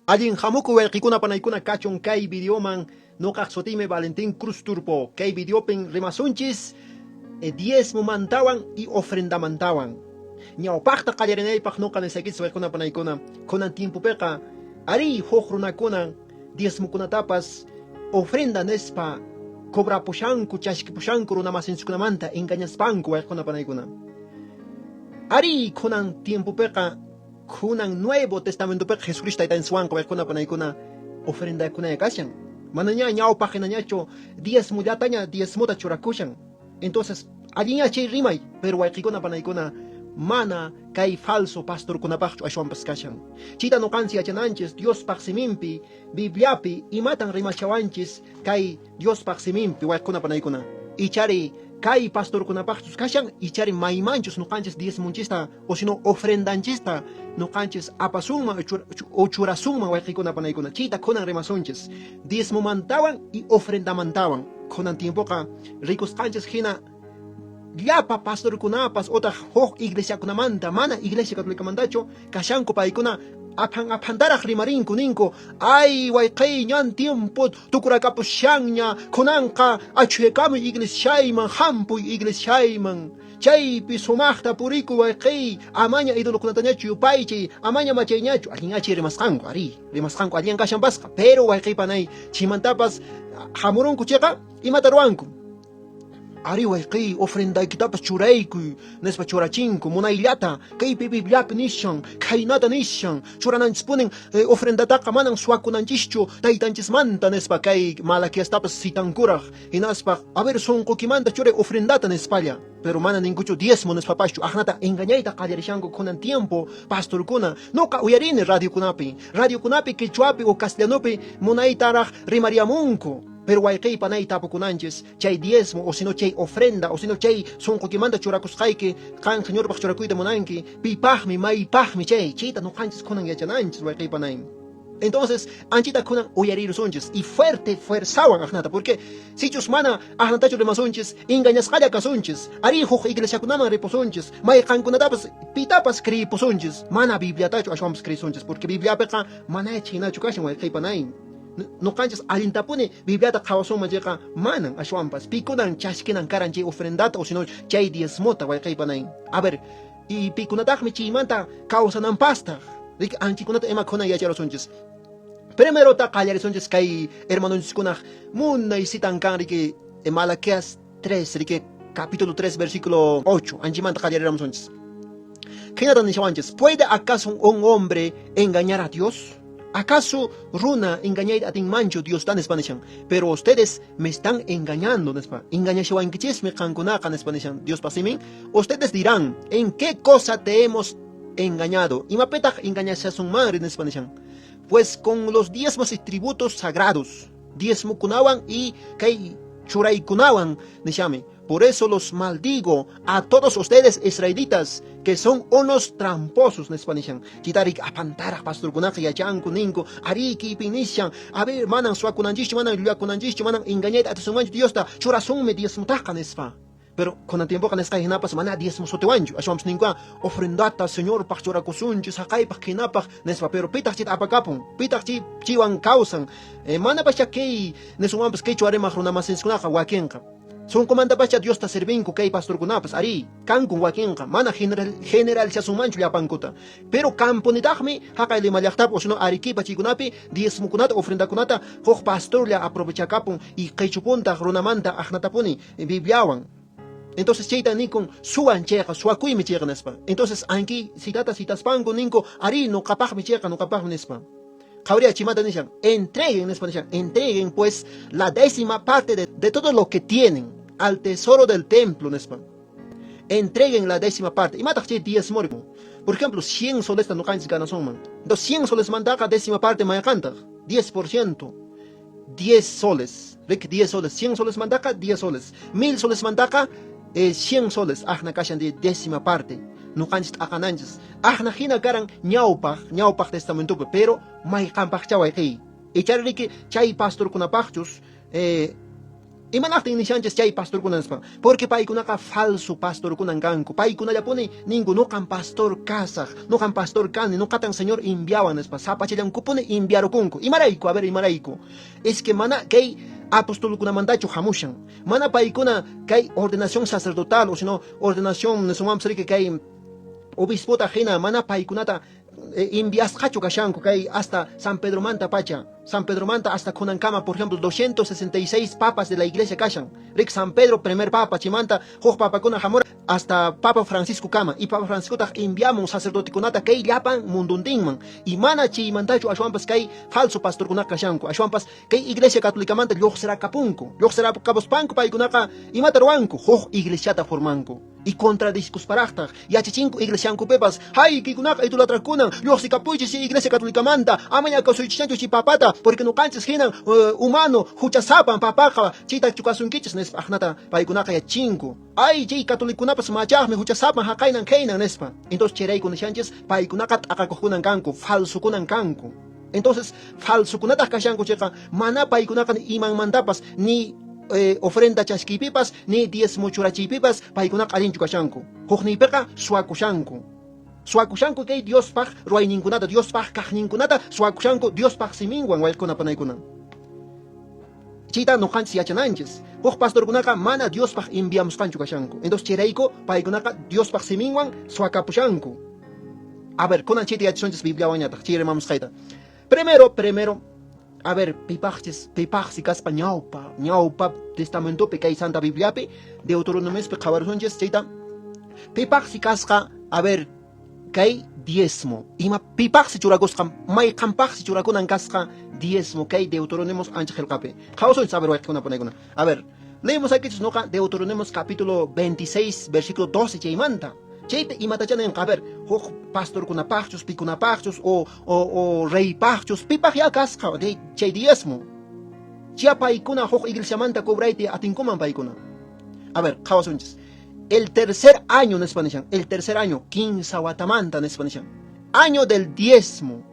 Allin hamukuy wayqikuna panaykuna kachun kay videoman. Nuqaq sutiymi Valentín Cruz Turpo. Kay videopin rimasunchis diezmomantawan y ofrendamantawan. Ñawpaqta qallarinaypaq nuqa nisaykichis wayqikuna panaykuna, kunan tiempopiqa arí huk runakuna diezmokunatapas ofrenda nispa cobrapushanku, chashkipushanku runamasinchikkunamanta engañaspanku wayqikuna panaykuna. Arí kunan tiempopiqa Kunan Nuevo Testamentopiqa Jesucristo Taytanchiswanqa wayqikuna panaykuna ofrendakunaña kashan. Manaña ñawpaq hinañachu diezmollataña diezmota churakushan. Entonces, alliña chay rimay, pero wayqikuna panaykuna mana kay falso pastorkunapaqchu ashwanpas kashan. Chayta nuqanchis yachananchis Diospaq siminpi, Bibliapi imatan rimashawanchis kay Diospaq siminpi wayqikuna panaykuna. Ichari kay pastorkunapaqchus kashan, ichari maymanchus nuqanchis diezmonchista o sino ofrendanchista nuqanchis apasunman o churasunman wayqikuna panaykuna. Chayta kunan rimasunchis diezmomantawan y ofrendamantawan. Kunan tiempoqa rikusqanchis hina llapa pastorkunapas otaq huk iglesiakunamanta, mana iglesia catolicamantachu kashanku paykuna aphan aphantaraq rimarinku, ninku, ay wayqey ñan tiempo tukurakapushanña, kunanqa achhuyakamuy iglesiayman, hampuy iglesiayman, chaypi sumaqta purikuy wayqey, amaña idolokunatañachu yupaychay, amaña machayñachu. Allin achay rimasqanku, arí, rimasqanku allin kashanpasqa, pero wayqey panay chaymantapas hamurunku chayqa imata ruwanku? Arí wayqey, ofrendaykitapas churaykuy, nispa churachinku munayllata, kaypi Bibliapi nishan, khaynata nishan, churananchispunin ofrendataqa manan suwakunanchischu taytanchismanta, nispa kay Malaquiastapas citankuraq, hinaspa a ver sonqokimanta churay ofrendata nispalla, pero mana ninkuchu diezmo nispapaschu, aqnata engañayta qallarishanku kunan tiempo pastorkuna. Noqa uyarini radiokunapi, radiokunapi quechuapi o castellanopi munaytaraq rimariamunku. Pero wayqey panay tapukunanchis, chay diezmo o sino chay ofrenda o sino chay sonqokimanta churakusqayki qan Señorpaq churakuyta munanki, pipaqmi, maypaqmi chay? Chayta noqanchis kunan yachananchis wayqey panay. Entonces, anchita kunan uyarirusunchis y fuerte fuerzawan aqnata, porque sichus mana aqnatachu rimasunchis, engañasqalla kasunchis, arí huk iglesiakunaman ripusunchis, mayqankunatapas pitapas creepusunchis, mana Bibliatachu ashwanpas creesunchis, porque Bibliapiqa mana chhaynachu kashan wayqey panay. Noqanchis allintapuni Bibliata qhawasunman chayqa manan ashwanpas pikunan chaskinan karan chay ofrendata o sino chay diezmota wayqey panay. A ver, y pikunataqmi chaymanta kawsananpastaq. Riki anchikunata ima kunan yacharusunchis. Primerota qallarisunchis kay hermanonchiskunaq munay citan kan riki Malaquías 3 riki capítulo 3 versículo 8 anchimanta qallariramusunchis. Khaynatan nishawanchis, ¿puede acaso un hombre engañar a Dios? ¿Acaso runa engañayta atinmanchu Diosta nispa nishan? Pero ustedes me están engañando nispa. Engañashawankichismi qankunaqa nispa nishan Diospa simin. Ustedes dirán, ¿en qué cosa te hemos engañado? Imapitaq engañashasunmanri nispa nishan. Pues con los diezmos y tributos sagrados. Diezmokunawan y kay churaykunawan nishami. Por eso los maldigo a todos ustedes israelitas que son unos tramposos nispa nishan. Chaytarik apantaraq pastorkunaqa yachanku ninku, arí kaypin nishan, a ver, manan suwakunanchischu, manan llullakunanchischu, manan engañayta atisunmanchu Diosta, churasunmi diezmotaqa nispa. Pero kunan tiempoqa nisqay hinapas mana diezmo sutiwanchu, ashwanpas ninkuqa ofrendata Señorpaq churakusunchis, haqaypaq, qhinapaq nispa, pero pitaq chayta apakapun, pitaq chay chaywan kawsan, manapascha kay nisunwanpas quechua rimaq runamasinchiskunaqa wakinqa. Sonqomantapacha Diosta servinku kay pastorkunapas, arí, kankun wakinqa, mana generalizasunmanchu llapankuta. Pero kampunitaqmi haqay Lima llaqtapi o sino Arequipa chaykunapi diezmokunata, ofrendakunata huk pastorlla aprovechakapun y qechupuntaq runamanta aqnatapuni Bibliawan. Entonces chayta nikun suwan chayqa, suwakuymi chayqa nispa. Entonces anki citata citaspanku ninku, arí, nuqapaqmi chayqa, nuqapaqmi nispa. Qhawriya chimata nishan, entreguen nispa nishan, entreguen pues la décima parte de todo lo que tienen al tesoro del templo nispa. Entreguen la décima parte. Imataq chay diezmo? Por ejemplo, 100 solesta nuqanchis ganasunman. Entonces 100 solesmantaqa décima parte mayqantaq? 10%. 10 soles. Riki 10 soles. 100 solesmantaqa 10 soles. 1000 solesmantaqa 100 soles. Aqna kashan de décima parte. Nuqanchis t'aqananchis. Aqna hina karan ñawpaq, ñawpaq testamentopi, pero mayqanpaqcha wayqiy. Ichari riki chay pastorkunapaqchus Imanaqtin nishanchis chay pastorkuna nispa? Porque paykunaqa falso pastorkunan kanku. Paykunallapuni ninku, noqan pastor kasaq, noqan pastor kani, noqatan Señor enviawan nispa. Sapachallankupuni enviarukunku. Imarayku? A ver, imarayku? Es que mana kay apostolkunamantachu hamushan. Mana paykuna kay ordenación sacerdotal o sino ordenación nisunmanpas riki kay obispota hina mana paykunata enviasqachu kashanku kay hasta San Pedromanta pacha. San Pedromanta hasta kunankama, por ejemplo, 266 papas de la iglesia kashan. Rik San Pedro primer papa, chimanta huk papakuna hamura hasta Papa Francisco kama. Y Papa Franciscotaq enviamun sacerdotekunata kay llapan munduntinman. Y mana chaymantachu ashwanpas kay falso pastorkunaqa kashanku. Ashwanpas kay iglesia católicamanta lluqsirakapunku. Lluqsirakapuspanku paykunaqa imata ruwanku? Huk iglesiata formanku. Y contradiskusparaqtaq yachachinku iglesiankupipas, hay kaykunaqa idolatrakunan, lluqsikapuychis chay iglesia católicamanta, amaña kasuychisñachu chay papata, porque nuqanchis hinan humano huchasapan papaqa chaytachu kasunkichis nispa aqnata paykunaqa yachachinku. Ay chay catolicokunapas machaqmi huchasapan haqaynan khaynan nispa. Entonces chayrayku nishanchis paykunaqa t'aqakuqkunan kanku, falsokunan kanku. Entonces falsokunataq kashanku chayqa mana paykunaqa ni imanmantapas ni ofrenda chaskiypipas ni diezmo churachiypipas paykunaqa allinchu kashanku. Hukniypiqa suwakushanku. Suwakushanku kay Diospaq ruwayninkunata, Diospaq kaqninkunata suwakushanku Diospaq siminwan wayqikuna panaykuna. Chayta nuqanchis yachananchis. Huk pastorkunaqa mana Diospaq enviamusqanchu kashanku. Entonces chayrayku paykunaqa Diospaq siminwan suwakapushanku. A ver, kunan chayta yachasunchis Bibliawanñataq, chay rimamusqayta. Primero, primero, a ver, pipaqchis, pipaqsi kasqa ñawpa, ñawpa testamentopi kay Santa Bibliapi, Deuteronomiospi qhawarisunchis chayta. Pipaqsi kasqa, a ver, kay diezmo, ima pipaqsi churakusqa, mayqanpaqsi churakunan kasqa diezmo kay Deuteronomios ancha qelqapi. Qhawasunchis, a ver, wayqikuna panaykuna. A ver, leemos akichis noqa Deuteronomios capítulo 26, versículo 12 chaymanta. Chaypi imatachá ninqa, a ver, huk pastorkunapaqchus, pikunapaqchus, o, o, o reypaqchus, pipaq ya kasqa chay diezmo. Chia paykuna huk iglesiamanta cobrayta atinkuman paykuna. A ver, qhawasunchis. El tercer año nispa nishan, el tercer año, kinsa watamanta nispa nishan. Año del diezmo.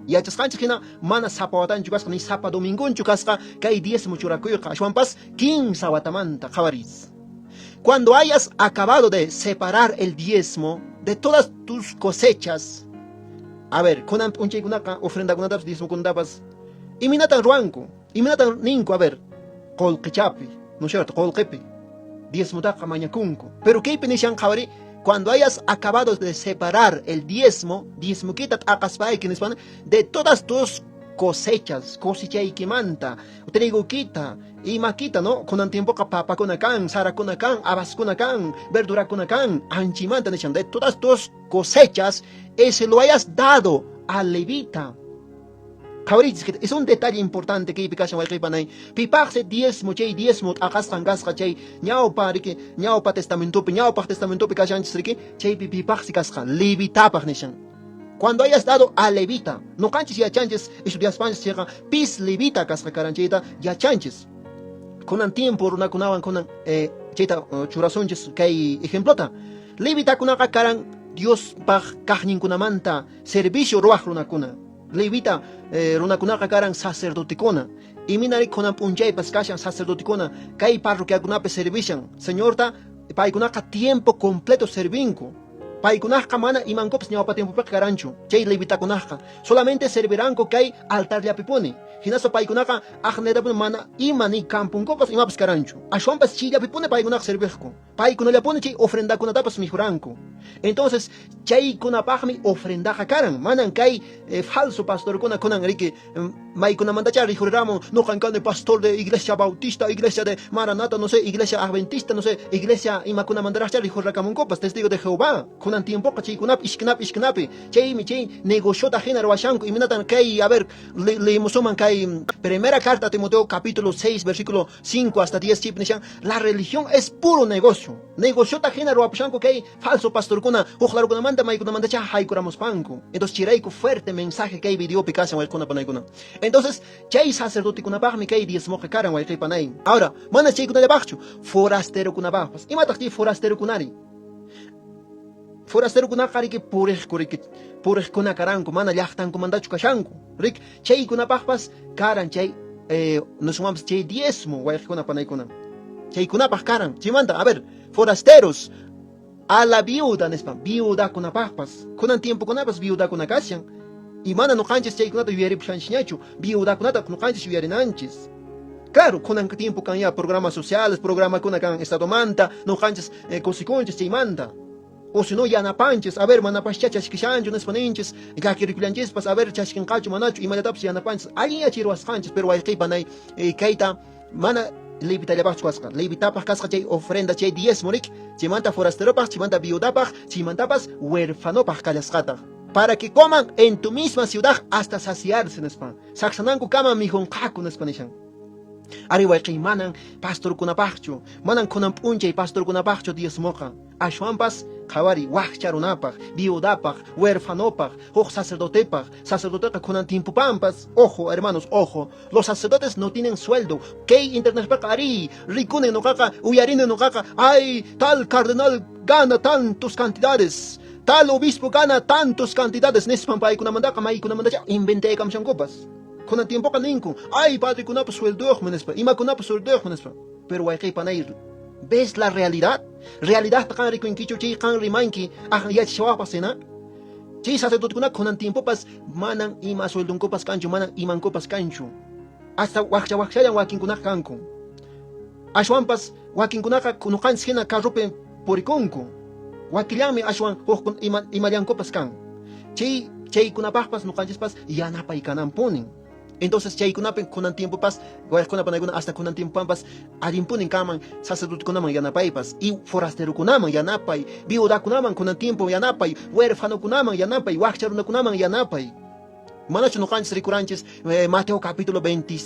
Yachasqanchis hina mana sapa watanchu kasqa, ni sapa domingonchu kasqa kay diezmo churakuyqa, ashwanpas kinsa watamanta qhawaris. Cuando hayas acabado de separar el diezmo de todas tus cosechas, a ver, kunan p'unchaykunaqa ofrendakunatapas diezmokunatapas imaynatan ruwanku? Imaynatan ninku? A ver, qolqechapi, ¿no es cierto? Qolqepi diezmotaqa mañakunku. Pero kaypi nishan qhawari, cuando hayas acabado de separar el diezmo, diezmokita t'aqaspayki nispa, de todas tus cosechas, cosechaykimanta, trigokita, imakita, ¿no? Kunan tiempoqa papakuna kan, sarakuna kan, abaskuna kan, verdurakuna kan, anchimanta nishan, de todas tus cosechas, ese lo hayas dado al levita. Qhawarichis, es un detalle importante kaypi kashan wayqey panay. Pipaqsi diezmo, chay diezmo t'aqasqan kasqa chay ñawpa riki, ñawpa testamentopi, ñawpaq testamentopi kashanchis riki, chaypi pipaqsi kasqa levitapaq nishan. Cuando hayas dado a levita, noqanchis yachanchis estudiaspanchis chayqa pis levita kasqa karan chayta yachanchis. Kunan tiempo runakunawan kunan chayta churasunchis kay ejemplota. Levitakunaqa karan Diospaq kaqninkunamanta servicio ruwaq runakuna. Levita runakunaqa karan sacerdotekuna. Iminari kunan p'unchaypas kashan sacerdotekuna kay parroquiakunapi servishan. Señorta paykunaqa tiempo completo servinku. Paykunaqqa mana imankupas ñawpa tiempopiqa karanchu. Chay levitakunaqqa solamente serviranku kay altarllapipuni. Hinaspa paykunaqa aqnetapuni mana ima ni campunkupas imapas karanchu. Ashwanpas chayllapipuni paykunaqa serviqku. Paykunallapuni chay ofrendakunatapas mijuranku. Entonces, chaykunapaqmi ofrendaqa karan. Manan kay falso pastorkuna kunan riki maykunamantachá rikhuriramun, noqan kani pastor de iglesia bautista, iglesia de Maranata, no sé, iglesia adventista, no sé, iglesia imakunamantaraqchá rikhuriramunkupas, testigo de Jehová. Kunan tiempoqa chaykunapi ishkinapi ishkinapi. Chaymi chay negociota hina ruwashanku. Imaynatan kay, a ver, leemusunman kay primera carta a Timoteo capítulo 6 versículo 5 hasta 10 chaypi nishan, la religión es puro negocio. Negociota hina ruwapushanku kay falso pastorkuna, huk larukunamanta maykunamantachá haykuramuspanku. Entonces chayrayku fuerte mensaje kay videopi kashan wayqikuna panaykuna. Entonces chay sacerdotekunapaqmi kay diezmoqa karan wayqi panay. Ahora, mana chaykunallapaqchu, forasterokunapaqpas. Imataq chay forasterokunari? Forasterokunaqa riki puriqku riki, puriqkuna karanku, mana llaqtankumantachu kashanku. Rik chaykunapaqpas karan chay Nusumanpas chay diezmo wayqikuna panaykuna. Chaykunapaq karan. Chaymanta, a ver, forasteros a la viuda nispa, viudakunapaqpas. Kunan tiempokunapas viudakuna kashan. Y mana nuqanchis chaykunata yuyaripushanchikñachu, viudakunata nuqanchis yuyarinanchis. Claro, kunan tiempo kan ya programas sociales, programakuna kan estadomanta, nuqanchis kusikunchis chaymanta. O si no yanapanchis, a ver, manapascha chaskishanchu nispa ninchis, llakirikullanchispas, a ver, chaskinqachu manachu, imallatapas yanapanchis, allin yachay ruwasqanchis, pero wayqiy panay, kayta mana levitallapaqchu kasqa, levitapaq kasqa chay ofrenda, chay diezmo rik, chaymanta forasteropaq, chaymanta viudapaq, chaymantapas huerfanopaq kallasqataq. Para que coman en tu misma ciudad hasta saciarse nispa, saksanankukama mikhunqaku nispa nishan. Ari wayqiy, manan pastorkunapaqchu, manan kunan p'unchay pastorkunapaqchu diezmoqa. Ashwanpas qhawari wakcha runapaq, viudapaq, huerfanopaq, huk sacerdotepaq. Sacerdoteqa kunan tiempopampas, ojo hermanos, ojo, los sacerdotes no tienen sueldo. Kay internetpiqa ari, rikuni nuqaqa, uyarini nuqaqa, ay, tal cardenal gana tantos cantidades, tal obispo gana tantos cantidades nispan paykunamantaqa maykunamantacha inventaykamushankupas. Kunan tiempoqa ninku, ay, padrekunapas sueldoyuqmi nispa, imakunapas sueldoyuqmi nispa. Pero wayqiy panay, ¿ves la realidad? Realidadta qan rikunkichu chay qan rimanki aqan yachashawaqpas hina? Chay sacerdotekuna kunan tiempopas manan ima sueldonkupas kanchu, manan imankupas kanchu. Hasta wakcha wakchallan wakinkunaqa kanku. Ashwanpas wakinkunaqa nuqanchis hina carropi purikunku. Wakillanmi ashwan huk imallankupas kan. Chay chaykunapaqpas nuqanchispas yanapay kananpunin. Entonces chaykunapin kunan tiempopas wayqikuna panaykuna hasta kunan tiempopas allinpunin kanman sacerdotekunaman yanapaypas y forasterokunaman yanapay, viudakunaman kunan tiempo yanapay, huerfanokunaman yanapay, wakcha runakunaman yanapay. Manachu nuqanchis rikuranchis Mateo capítulo 20,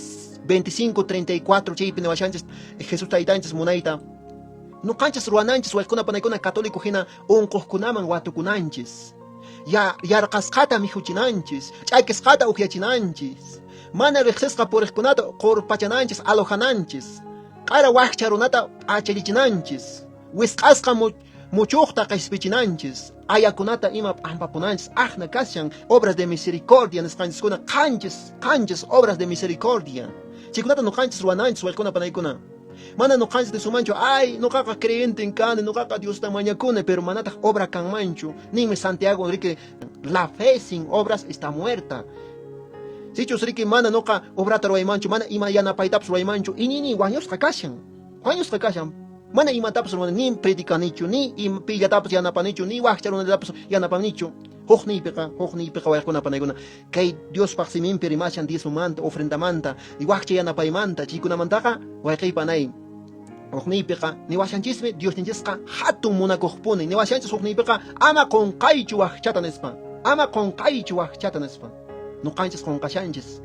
25, 34 chaypi niwashanchis Jesús taytanchis munayta. Nuqanchis ruwananchis wayqikuna panaykuna católico hina unquqkunaman watukunanchis. Ya yarqasqata mikhuchinanchis, ch'akisqata ukyachinanchis, mana riqsisqa puriqkunata qurpachananchis, alojananchis, q'ara wakcha runata p'achallichinanchis, wisq'asqa muchuqta qispichinanchis, ayakunata ima p'ampapunanchis, aqna kashan obras de misericordia nisqanchiskuna, qanchis obras de misericordia. Chaykunata nuqanchis ruwananchis wayqikuna panaykuna. Mana nuqanchis nisumanchu, ay, nuqaqa creyenten kani, nuqaqa Diosta mañakuni, pero manataq obra kanmanchu. Ninmi Santiago riki, la fe sin obras está muerta. Sichus riki mana nuqa obrata ruwaymanchu, mana ima yanapaytapas ruwaymanchu, iñini wañusqa kashan. Wañusqa kashan. Mana imatapas ruwani, ni predicanichu, ni pillatapas yanapanichu, ni wakcha runallatapas yanapanichu. Huk niypiqa wayqikuna panaykuna, kay Diospaq siminpi rimashan diezmomanta, ofrendamanta, wakcha yanapaymanta, chaykunamantaqa wayqiy panay. Huk niypiqa niwashanchismi Diosninchisqa hatun munakuqpuni, niwashanchis huk niypiqa ama qunqaychu wakchata nispa, ama qunqaychu wakchata nispa. Nuqanchis qunqashanchis.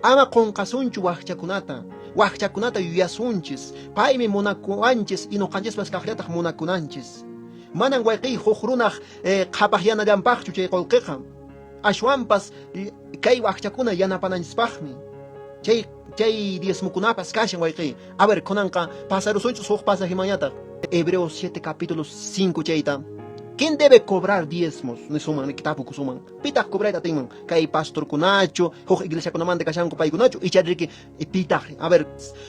Ama qunqasunchu wakchakunata, wakchakunata yuyasunchis, paymi munakuwanchis y nuqanchispas kaqllataq munakunanchis. Manan wayqiy huk runaq qhapaqyanallanpaqchu chay qullqiqa. Ashwanpas kay wakchakuna yanapananchispaqmi. Chay diezmokunapas kashan wayqiy. A ver, kunanqa pasarusunchis huk pasajemanñataq. Hebreos 7 capítulo 5 chayta. ¿Quién debe cobrar diezmos? Nisuman, tapukusuman. Pitaq cobrayta atinman? Kay pastorkunachu, huk iglesiakunamanta kashanku paykunachu, icha riki pitaq. A ver,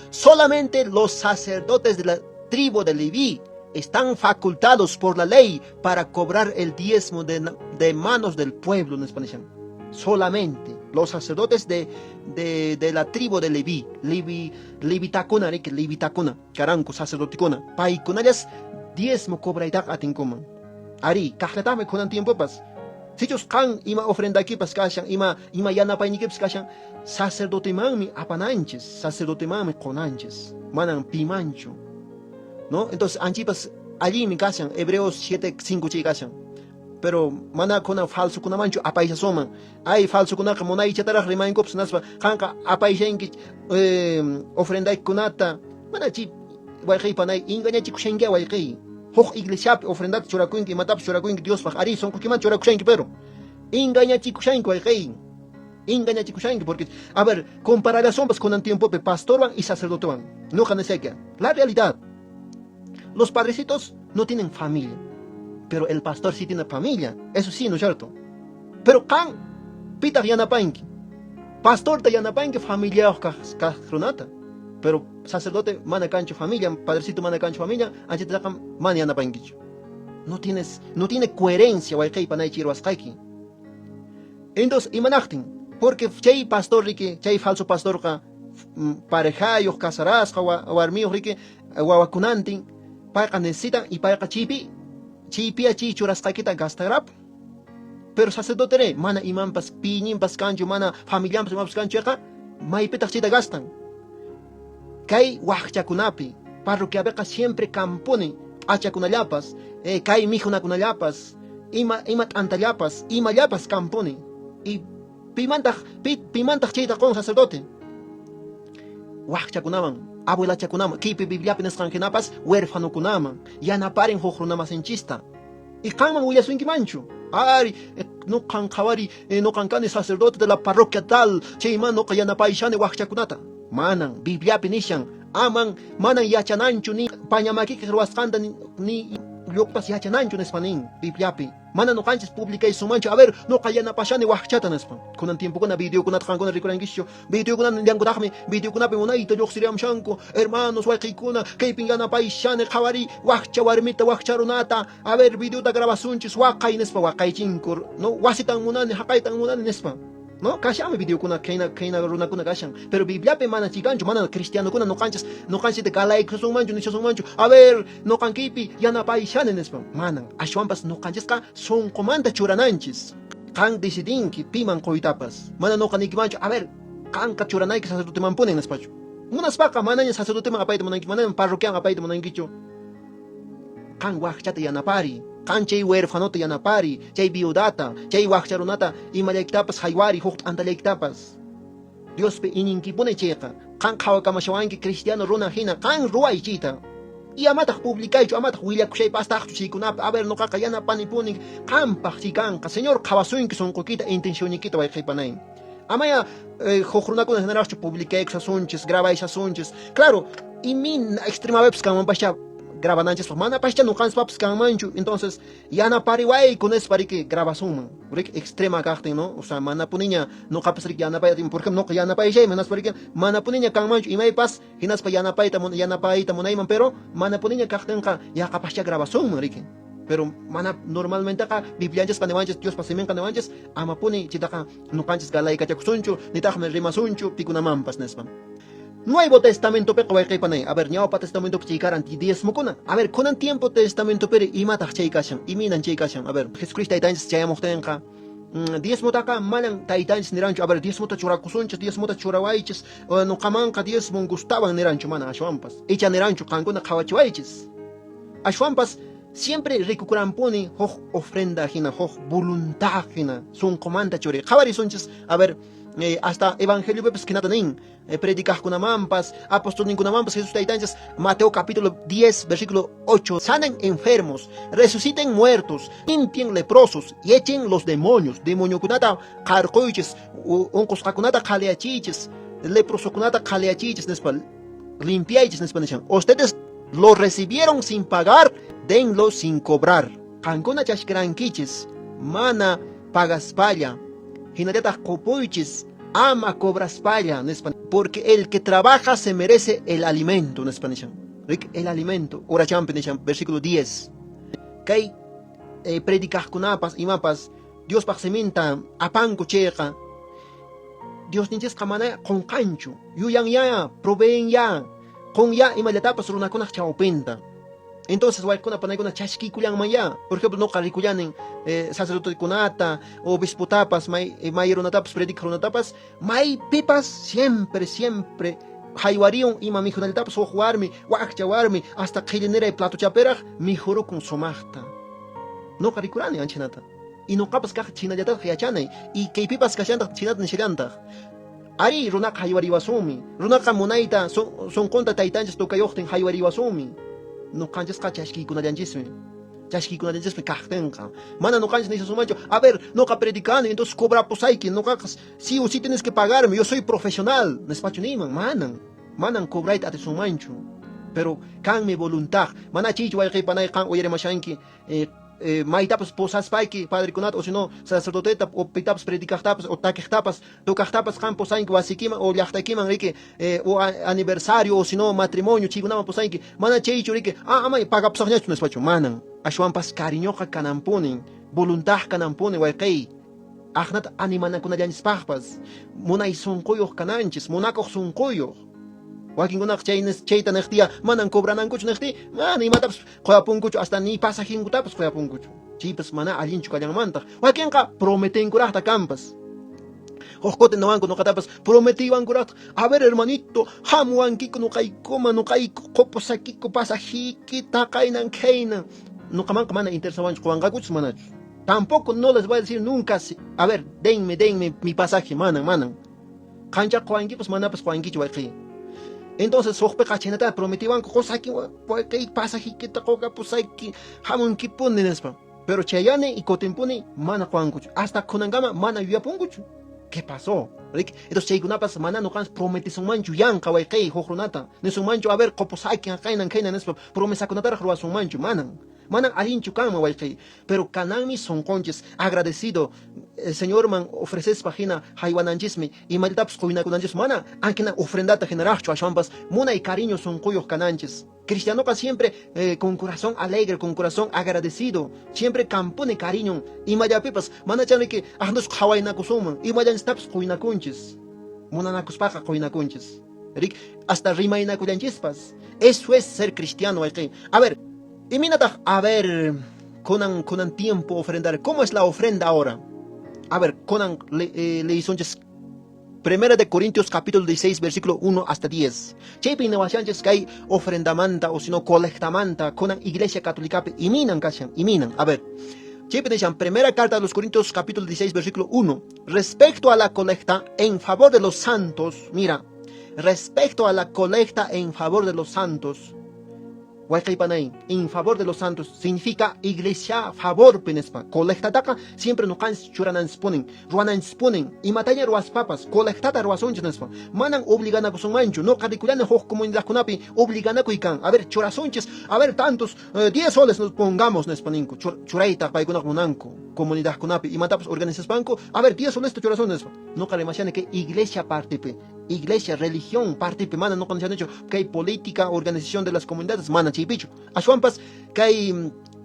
solamente los sacerdotes de la tribu de Leví están facultados por la ley para cobrar el diezmo de manos del pueblo, nispa nishan. Solamente los sacerdotes de la tribu de Leví, Levitakuna, riki, Levitakuna, karanku sacerdotekuna, paykunallas diezmo cobraytaqa atinkuman. Ari, kaqllataqmi kunan tiempopas. Sichus qan ima ofrendakipas kashan, ima yanapaynikipas kashan, sacerdotemanmi apananchis, sacerdotemanmi qunanchis, manan pimanchu. ¿No? Entonces, anchipas allinmi kashan, Hebreos 7, 5 chay kashan. Pero mana kuna falsokunamanchu apaysasuman. Ay, falsokunaqa munaychataraq rimankupas naspa, qanqa apayshanki ofrendaykikunata. Mana chay wayqiy panay, engañachikushanki wayqiy. Huk iglesiapi ofrendata churakunki, imatapas churakunki Diospaq. Ari, sunquykimanta churakushanki, pero engañachikushanki wayqiy. Engañachikushanki porque, a ver, comparallasunpas kunan tiempopi pastorwan y sacerdotewan. Nuqa nisayki, la realidad. Los padrecitos no tienen familia, pero el pastor sí tiene familia. Eso sí, ¿no es cierto? Pero qan pitaq yanapanki. Pastorta yanapanki familiayuq kaq runata. Pero sacerdote mana kanchu familia, padrecito mana kanchu familia, anchataqa mana yanapankichu. No tienes, no tiene coherencia wayqey panaychi ruwasqayki. Entonces, imanaqtin? Porque chay pastor riki, chay falso pastorqa parejayuq, casarasqa, warmiyuq riki, wawakunantin, payqa necesitan y payqa chaypi chaypiya chay churasqaykita gastarapun. Pero sacerdote re, mana imanpas, piyninpas kanchu, mana familianpas imapas kanchu chayqa, maypitaq chayta gastan? Kay wakchakunapi, parroquiapiqa siempre kampuni p'achakunallapas, kay mikhunakunallapas, ima t'antallapas, imallapas kampuni. Y pimantaq pimantaq chayta qun sacerdote? Wakchakunaman, abuelachakunaman, kaypi Bibliapi nisqan hinapas huerfanokunaman, yanaparin huk runamasinchista. Y qanman willasunkimanchu? Ari, nuqan qhawari, nuqan kani sacerdote de la parroquia tal, chayman nuqa yanapayshani wakchakunata. Manan, Bibliapi nishan, aman, manan yachananchu ni pañamakikiq ruwasqanta ni lluqpas yachananchu nispa nin Bibliapi. Mana nuqanchis publicaysunmanchu, a ver, nuqa yanapashani wakchata nispa. Kunan tiempokuna videokunata qankuna rikurankischu, videokuna nillankutaqmi, videokunapi munayta lluqsiriamushanku, hermanos, wayqiykuna, kaypin yanapayshani qhawari wakcha warmita, wakcha runata, a ver, videota grabasunchis, waqay nispa waqaychinku, no, wasitan munani, haqaytan munani nispa. No, kashanmi videokuna khayna runakuna kashan. Pero Bibliapi mana chikanchu, mana cristianokuna nuqanchis nuqanchista galaykusunmanchu, nishasunmanchu, a ver, nuqankiypi yanapayshani nispa. Manan, ashwanpas nuqanchisqa sunqumanta churananchis. Qan decidinki piman quytapas. Mana nuqa niykimanchu, a ver, qanqa churanayki sacerdotemanpuni nispachu. Munaspaqa manaña sacerdoteman apayta munanki, manaña parroquiaman apayta munankichu. Qan wakchata yanapari, qan chay huerfanota yanapari, chay viudata, chay wakcha runata imallaykitapas haywari, huk t'antallaykitapas. Diospi iñinkipuni chayqa, qan qhawakamashawanki cristiano runa hina, qan ruway chayta. Y amataq publicaychu, amataq willakushaypastaqchu chaykunapi, a ver, nuqaqa yanapanipuni, qanpaq chay kanqa. Señor qhawasunki sunquykita, intencionniykita wayqeypanay. Amaya huk runakuna hinaraqchu publicaykushasunchis, grabayshasunchis. Claro, imin extremavepis kanmanpascha grabananchispaq, manapascha nuqanchispapas kanmanchu. Entonces, yanapariwayku nispa riki grabasunman. Riki extrema kaqtin, no? O sea, manapuniña nuqapas riki yanapay atinman. Por ejemplo, nuqa yanapayshayman, hinaspa riki manapuniña kanmanchu imaypas, hinaspa yanapayta munayman, pero manapuniña kaqtinqa yaqapascha grabasunman riki. Pero mana normalmenteqa Biblianchisqa niwanchis, Diospa siminqa niwanchis, amapuni chaytaqa nuqanchis galaykachakusunchu, nitaqmi rimasunchu pikunamanpas nispa. Nuevo Testamentopiqa wayqeypanay, a ver, ñawpa Testamentopi chay karan diezmokuna. A ver, kunan tiempo Testamentopiri imataq chay kashan, imaynan chay kashan. A ver, Jesucristo taytanchis chayamuqtinqa, diezmotaqa manan taytanchis niranchu, a ver, diezmota churakusunchis, diezmota churawaychis, nuqamanqa diezmon gustawan niranchu, mana ashwanpas. Icha niranchu, qankuna qhawachiwaychis. Ashwanpas siempre rikukuranpuni huk ofrenda hina, huk voluntad hina, sunqumanta churi. Qhawarisunchis, a ver, hasta evangeliopipas hinata nin, predicaqkunamanpas, apostolninkunamanpas Jesús taytanchis, Mateo capítulo 10, versículo 8, sanen enfermos, resuciten muertos, limpien leprosos y echen los demonios, demoniokunata qarquychis, unqusqakunata qhaliyachiychis, leprosokunata qhaliyachiychis nispa, limpiaychis nispa nishan. Ustedes lo recibieron sin pagar, denlo sin cobrar. Qankuna chashkirankichis mana pagaspalla, hinallataq qupuychis ama cobraspalla nispa, porque el que trabaja se merece el alimento nispa nishan. El alimento, urachampi nishan, versículo 10. Kay predicaqkunapas imapas Diospaq siminta apanku chayqa, Diosninchisqa mana qunqanchu, yuyan ya, proveen ya, qun ya imallatapas runakunaq chawpinta. Entonces wayquna panaykuna chashkikullanman ya. Por ejemplo, nuqa rikullanin sacerdotekunata, obispotapas, may runatapas, predicaq runatapas, maypipas siempre, siempre haywariun ima mikhunallatapas huk warmi, wakcha warmi, hasta qhilliniray platochapiraq mikhurukun sumaqta. Nuqa rikurani anchinata. Y nuqapas kaq chhinallatataq yachanay. Y kaypipas kashantaq chhinata nishallantaq. Ari, runaqa haywariwasunmi. Runaqa munayta sunqunta taytanchis tukayuqtin haywariwasunmi. Nuqanchisqa chashkiykunallanchismi. Chashkiykunallanchismi kaqtinqa. Mana nuqanchis nishasunmanchu, a ver, nuqa predicani, entonces cobrapusayki, nuqaqa sí o sí tienes que pagarme, yo soy profesional, nispachu niyman, manan. Manan cobrayta atisunmanchu. Pero kanmi voluntad. Mana chaychu wayqey panay qan uyarimashanki. Maytapas posaspayki padrekunata o sino sacerdoteta o pitapas predicaqtapas o takiqtapas tocaqtapas qan posanki wasiykiman o llaqtaykiman riki o aniversario o sino matrimonio chaykunaman posanki mana chaychu riki ama pagapusaqñachu nispachu manan ashwanpas cariñoqa kananpunin voluntad kananpuni wayqey aqnata animanakunallanchispaqpas munay sunquyuq kananchis munakuq sunquyuq wakinkunaqa chay chayta niqtiya manan cobranankuchu niqti mana imatapas qoyapunkuchu hasta ni pasajinkutapas qoyapunkuchu chaypas mana allinchu kallanmantaq wakinqa prometenkuraqta kanpas huk kuti niwanku noqatapas prometiwankuraqta a ver hermanito hamuwankiku noqaykuman noqayku qopusakiku pasajikita qaynan khaynan noqamanqa mana interesawanchu qowanqakuchus manachu tampoco no les voy a decir nunca a ver denme denme mi pasaje manan manan qancha qowankipas manapas qowankichu wayqey entonces hukpiqa chhaynata prometiwanku qosaki wayqey pasajikita qoqapusayki hamunkipuni nispa pero chayani y kutinpuni mana qowankuchu hasta kunankama mana yuyapunkuchu ¿Qué pasó? Entonces chaykunapas mana noqanchis prometisunmanchu yanqa wayqey huk runata nisunmanchu a ver qopusayki qaynan khaynan nispa promesakunataraq ruwasunmanchu manan manan allinchu kanman wayqey pero kananmi sunqunchis agradecido Señorman ofrecespa hina haywananchismi imallatapas quynakunanchis mana ankina ofrendata hinaraqchu ashwanpas munay cariño sunquyuq kananchis cristianoqa siempre con corazón alegre con corazón agradecido siempre kampuni cariñon imallapipas mana chanriki aqnus qhawaynakusunman imallanchistapas quynakunchis munanakuspaqa quynakunchis rik hasta rimaynakullanchispas eso es ser cristiano wayqey a ver iminataq a ver kunan kunan tiempo ofrendar ¿cómo es la ofrenda ahora? A ver kunan leyisunchis Primera de Corintios capítulo 16 versículo 1 hasta 10. Chaypi niwashanchis kay ofrendamanta o sino colectamanta kunan iglesia católicapi iminan kashan, iminan. A ver, chaypi nishan primera carta de los Corintios capítulo 16 versículo 1. Respecto a la colecta en favor de los santos, mira, respecto a la colecta en favor de los santos, wayqeypanay, en favor de los santos significa iglesia favor nispa. Colectataqa siempre noqanchis churananchispunin, ruwananchispunin, imataña ruwaspapas colectata ruwasunchis nispa. Manan obliganakusunmanchu, noqa rikullani huk comunidadkunapi obliganakuy kan. A ver, churasunchis, a ver, tantos 10 soles nos pongamos nispa ninku. Churayta paykunaqa munanku comunidadkunapi imatapas organizaspanku, a ver, 10 soles churasun nispa. Noqa rimashani kay iglesia partipi, iglesia, religión partipi, mana noqa nishanichu kay política, organización de las comunidades, mana chaypichu. Ashwanpas kay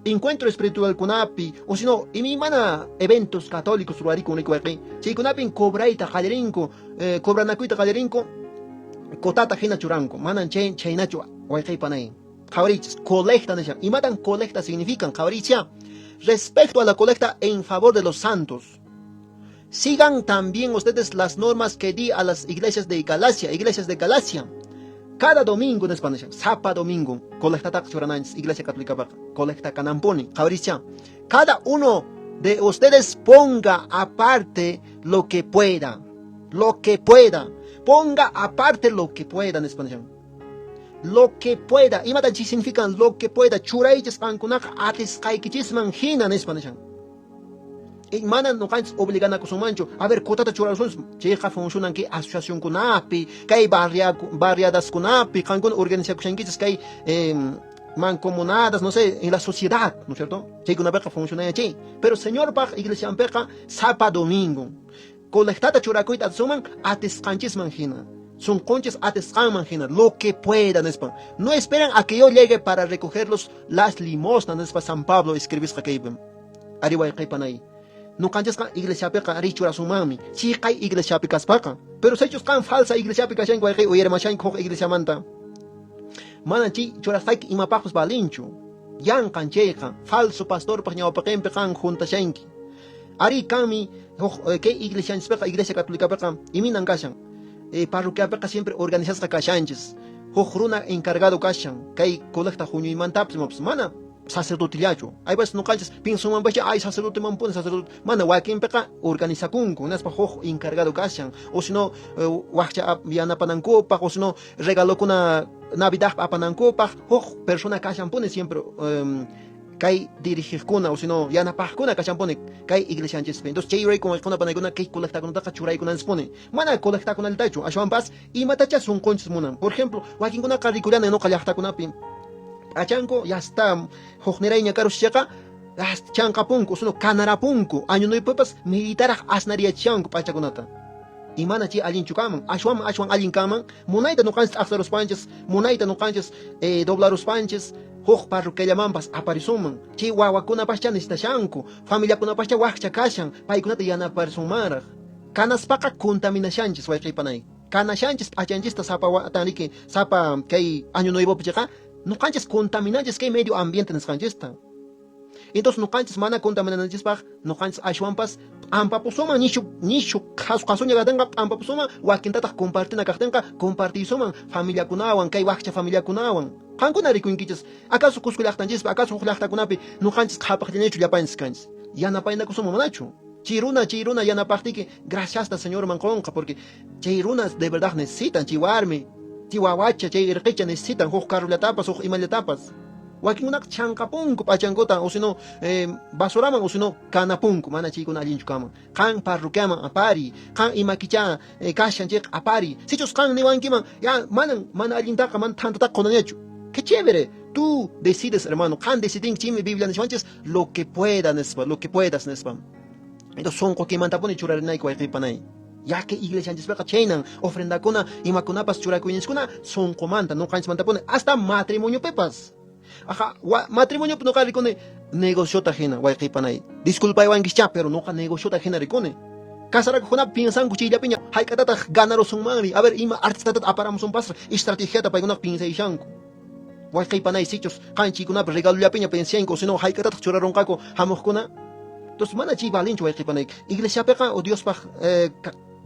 encuentro espiritual kunapi, o sino imaymana eventos católicos ruwarikun riku wayqey, chaykunapin cobrayta qallarinku, cobranakuyta qallarinku, kotata hina churanku, manan chay chaynachu wayqey panay. Qhawariychis, colecta nishan. Imatan colecta significan? Qhawariychis. Respecto a la colecta en favor de los santos. Sigan también ustedes las normas que di a las iglesias de Galacia, iglesias de Galacia. Cada domingo en España, sapa domingo, colecta churananchis, iglesia católica paqa, colecta kanampuni, qhawariychis. Cada uno de ustedes ponga aparte lo que pueda, lo que pueda. Ponga aparte lo que pueda en España. Lo que pueda. Imata significan lo que pueda. Churaychis qankunaqa atisqaykichisman hina nispa nishan. Y mana noqanchis obliganakusunmanchu. A ver, kotata churasunchis. Chayqa funcionan kay asociacionkunapi, kay barriadaskunapi, qankuna organizakushankichis kay mancomunadas, no sé, en la sociedad, ¿no es cierto? Chaykunapiqa funcionan chay. Pero Señorpaq iglesianpiqa sapa domingo colectata churakuyta atisunman atisqanchisman hina. Sunqunchis atisqanman hina, lo que pueda nispa. No esperan a que yo llegue para recogerlos las limosnas nispa San Pablo escribisqa kaypi. Ari wayqeypanay. Noqanchisqa iglesiapiqa ari churasunmanmi. Chiqay iglesiapi kaspaqa. Pero sichus qan falsa iglesiapi kashanki wayqey uyarimashanki huk iglesiamanta. Mana chay churasqayki imapaqpas valinchu. Yanqan chayqa falso pastorpaq ñawpaqinpi qan juntashanki. Ari kanmi huk kay iglesianchispiqa iglesia católicapiqa iminan kashan. Parroquiapiqa siempre organizasqa kashanchis. Huk runa encargado kashan kay colecta huñuymantapas imapas mana sacerdotillachu. Aypas noqanchis pinsunmanpacha ay sacerdote manpuni sacerdote mana wakinpiqa organizakunku hinaspa huk encargado kashan o sino waqcha yanapanankupaq o sino regalokuna Navidadpa apanankupaq huk persona kashanpuni siempre kay dirigiqkuna o sino yanapaqkuna kashanpuni kay iglesianchispi. Entonces chay yurayku wayquna panaykuna kay colectakunataqa churaykunanchispuni. Mana colectakunallatachu ashwanpas imatacha sunqunchis munan. Por ejemplo, wakinkunaqa rikullani noqa llaqtakunapi p'achanku ya está huknirayña karuschaqa Chanqapunku, sino kanarapunku, año nuevopipas millitaraq asnariyachishanku p'achakunata. Y mana chay allinchu kanman, ashwanman ashwan allin kanman, munayta nuqanchis t'aqsaruspanchis, munayta nuqanchis doblaruspanchis, huk parroquiallamanpas aparisunman. Chay wawakunapascha necesitashanku, familiakunapascha wakcha kashan, paykunata yanaparisunmanraq. Kanaspaqa contaminashanchis wayqeypanay. Kanashanchis p'achanchista sapa watan riki, sapa kay año nuevopi chayqa, nuqanchis contaminanchis kay medio ambiente nisqanchista. Entonces nuqanchis mana contaminananchispaq, nuqanchis ashwanpas p'ampapusunman, nishu nishu qhasu qhasuña kaqtinqa p'ampapusunman, wakintataq compartina kaqtinqa compartiysuman familiakunawan, kay wakcha familiakunawan. Qankuna rikunkichis, acaso Cusco llaqtanchispi, acaso huk llaqtakunapi nuqanchis qhapaqllañachu llapanchis kanchis. Yanapaynakusunman manachu? Chay runa, chay runa yanapaqtiyki graciasta Señorman qonqa, porque chay runa de verdad necesitan, chay warmi, chay wawacha, chay irqicha necesitan huk carrollatapas, huk imallatapas. Wakinkunaqa chanqapunku p'achankuta, o sino basuraman, o sino kanapunku, mana chaykuna allinchu kanman. Qan parroquiaman apariy, qan imakicha kashan chayqa apariy. Sichus qan niwankiman, ya manan, mana allintaqa, mana thantataqa qonañachu. Qué chévere, tú decides, hermano, qan decidinki, chaymi Biblia niswanchis lo que pueda nispa, lo que puedas nispa. Entonces sonqoykimantapuni churarinayki wayqeypanay. Ya que iglesianchispiqa chaynan ofrendakuna imakunapas churakuyninchiskuna sonqomanta nuqanchismantapuni hasta matrimoniopipas. Aja, matrimoniopi nuqa rikuni negociota hina wayqeypanay. Disculpaywankischá, pero nuqa negociota hina rikuni. Casarakuqkunapi piensanku chayllapiña hayk'atataq ganarusunmanri, a ver ima artistatataq aparamusunpasra, estrategiata paykunaqa piensayashanku. Wayqeypanay, sichus qan chaykunapi regalollapiña piensayanku, sino hayk'atataq churarunqaku hamuqkuna. Entonces mana chay valinchu wayqeypanay. Iglesiapiqa o Diospaq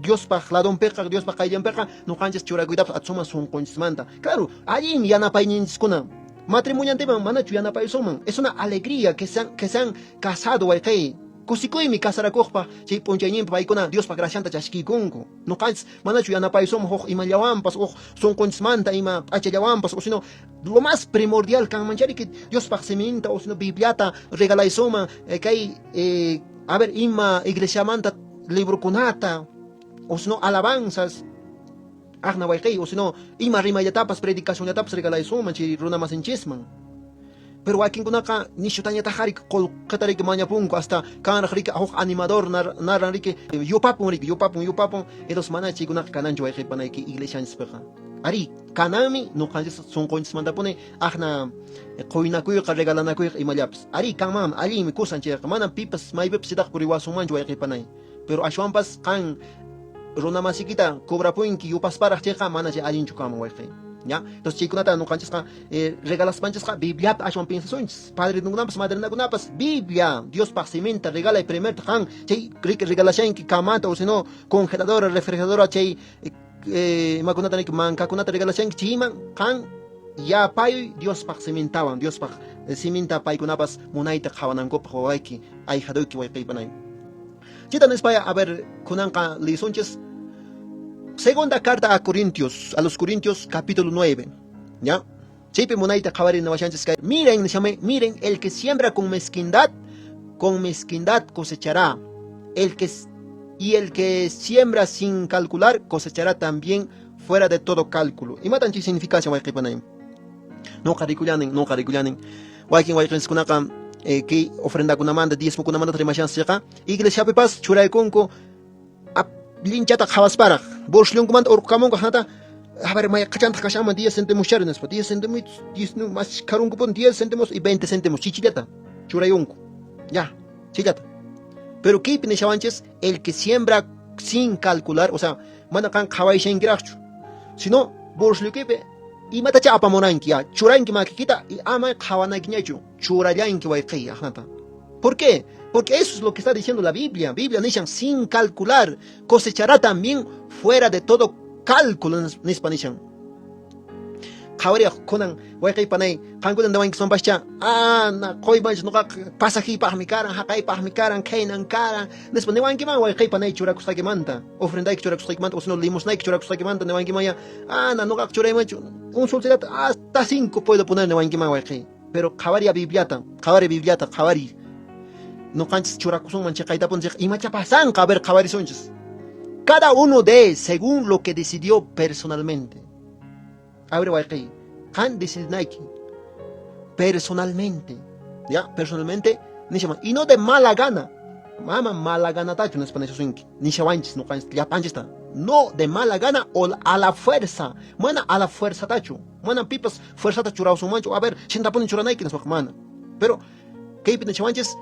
Diospaq ladonpiqa, Diospaq qayllanpiqa nuqanchis churakuytapas atsuman sunqunchismanta. Claro, allinmi yanapayninchiskuna. Matrimoniantiman manachu yanapayusunman. Es una alegría que sean casado wayqey. Kusikuymi casarakuqpaq chay p'unchayninpi paykuna Diospaq gracianta chaskiykunku. Nuqanchis manachu yanapayusunman huk imallawanpas, huk sunqunchismanta ima p'achallawanpas, o sino lo más primordial kanman chayri Diospaq siminta o sino Bibliata regalaysunman kay a ver ima iglesiamanta librokunata o sino alabanzas aqna wayqey o sino ima rimayllatapas predicacionllatapas regalaysunman chay runamasinchisman. Pero wakinkunaqa nishutañataq ari qolqeta riki mañapunku hasta kanraq riki huk animador narran riki yupapun riki yupapun yupapun entonces mana chaykunaqa kananchu wayqeypanayki iglesianchispiqa. Ari kananmi nuqanchis sunqunchismantapuni aqna quynakuyqa regalanakuyqa imallapas. Ari kanmanmi allinmi kusan chayqa manam pipas maypipas chaytaqa puriwasunmanchu wayqeypanay. Pero ashwanpas qan runamasikita cobrapunki yupasparaq chayqa mana chay allinchu kanman wayqey. ¿Ya? Entonces chaykunata nuqanchisqa regalaspanchisqa Bibliata ashwan piensasunchis. Padrinokunapas madrinakunapas Biblia Diospaq siminta regalay primerta qan chay regalashanki camata o sino congeladora, refrigeradora chay imakunata niki mankakunata regalashanki chayman qan yapayuy Diospaq simintawan Diospaq siminta paykunapas munayta qhawanankupaq wawayki ahijaduyki wayqeypanay. Chayta nispaya, a ver, kunanqa lisunchis Segunda carta a Corintios, a los Corintios capítulo 9, ¿ya? Chaypi munayta qhawarinawashanchis kay, miren, nishame, miren, el que siembra con mezquindad cosechará. El que y el que siembra sin calcular cosechará también fuera de todo cálculo. Imatan chay significación wayqeypanay? Noqa rikullanin, noqa rikullanin. Wakin wayqenchiskunaqa kay ofrendakunamanta, diezmokunamanta rimashanchis chayqa, iglesiapipas churaykunku linchata qhawasparaq, bolsillonkumanta urqukamunku aqnata, a ver, mayqachantaq kashanman 10 céntimos chari nispa, 10 céntimos, 10 más karunkupun 10 céntimos y 20 céntimos chichillata churayunku. Ya, chillata. Pero kaypi nishawanchis, el que siembra sin calcular, o sea, mana qan qhawayshankiraqchu, sino bolsilloykipi imatacha apamunanki, ya, churanki makikita y ama qhawanaykiñachu, churallanki wayqey aqnata. ¿Por qué? Porque eso es lo que está diciendo la Biblia. Biblia nishan sin calcular, cosechará también fuera de todo cálculo nispa nishan. Qhawariq kunan wayqeypanay qankuna niwankisunpascha, ah, na qoymanchis nuqaqa pasajiypaqmi karan, haqaypaqmi karan, khaynan karan nispa niwankiman wayqeypanay churakusqaykimanta, ofrendayki churakusqaykimanta, o sino limosnayki churakusqaykimanta niwankiman ya, ah, na nuqaqa churaymanchu un solterata hasta 5 puedo poner niwankiman wayqey. Pero qhawariya Bibliata, qhawari Bibliata, qhawari. Nuqanchis churakusunman chiqaytapuni chayqa imacha pasanqa, a ver qhawarisunchis. Cada uno de según lo que decidió personalmente. A ver wayqey, qan decidinayki personalmente, ya, personalmente. Nishaman, y no de mala gana. Mama mala ganatachu nispa nishasunki. Nishawanchis nuqanchis llapanchista. No de mala gana o a la fuerza. Mana a la fuerzatachu. Mana pipas fuerzata churawsunmanchu. A ver, chintapuni churanayki nispaqa mana. Pero kaypi nishawanchis,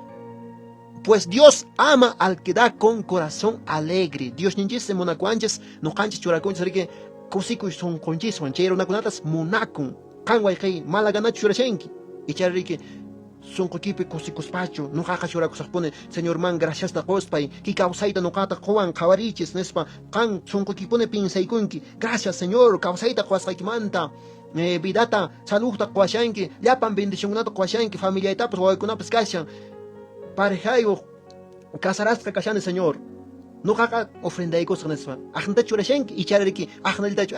pues Dios ama al que da con corazón alegre. Dios ninchis munakuwanchis, nuqanchis churakunchis riki kusikuy sunqunchiswan chay runakunatas munakun. Qan wayqey mala ganachu churashanki. Ichari riki sunquykipi kusikuspachu nuqaqa churakusaqpuni Señorman graciasta quspay kay kawsayta nuqata quwan qhawarichis nispa qan sunquykipuni piensaykunki gracias Señor kawsayta quwasqaykimanta vidata saludta quwashanki llapan bendicionkunata quwashanki familiaytapas wawaykunapas kashan parejayuq casarasqa kashani Señor nuqaqa ofrendaykusaq nispa aqnata churashanki ichari riki aqnallatachu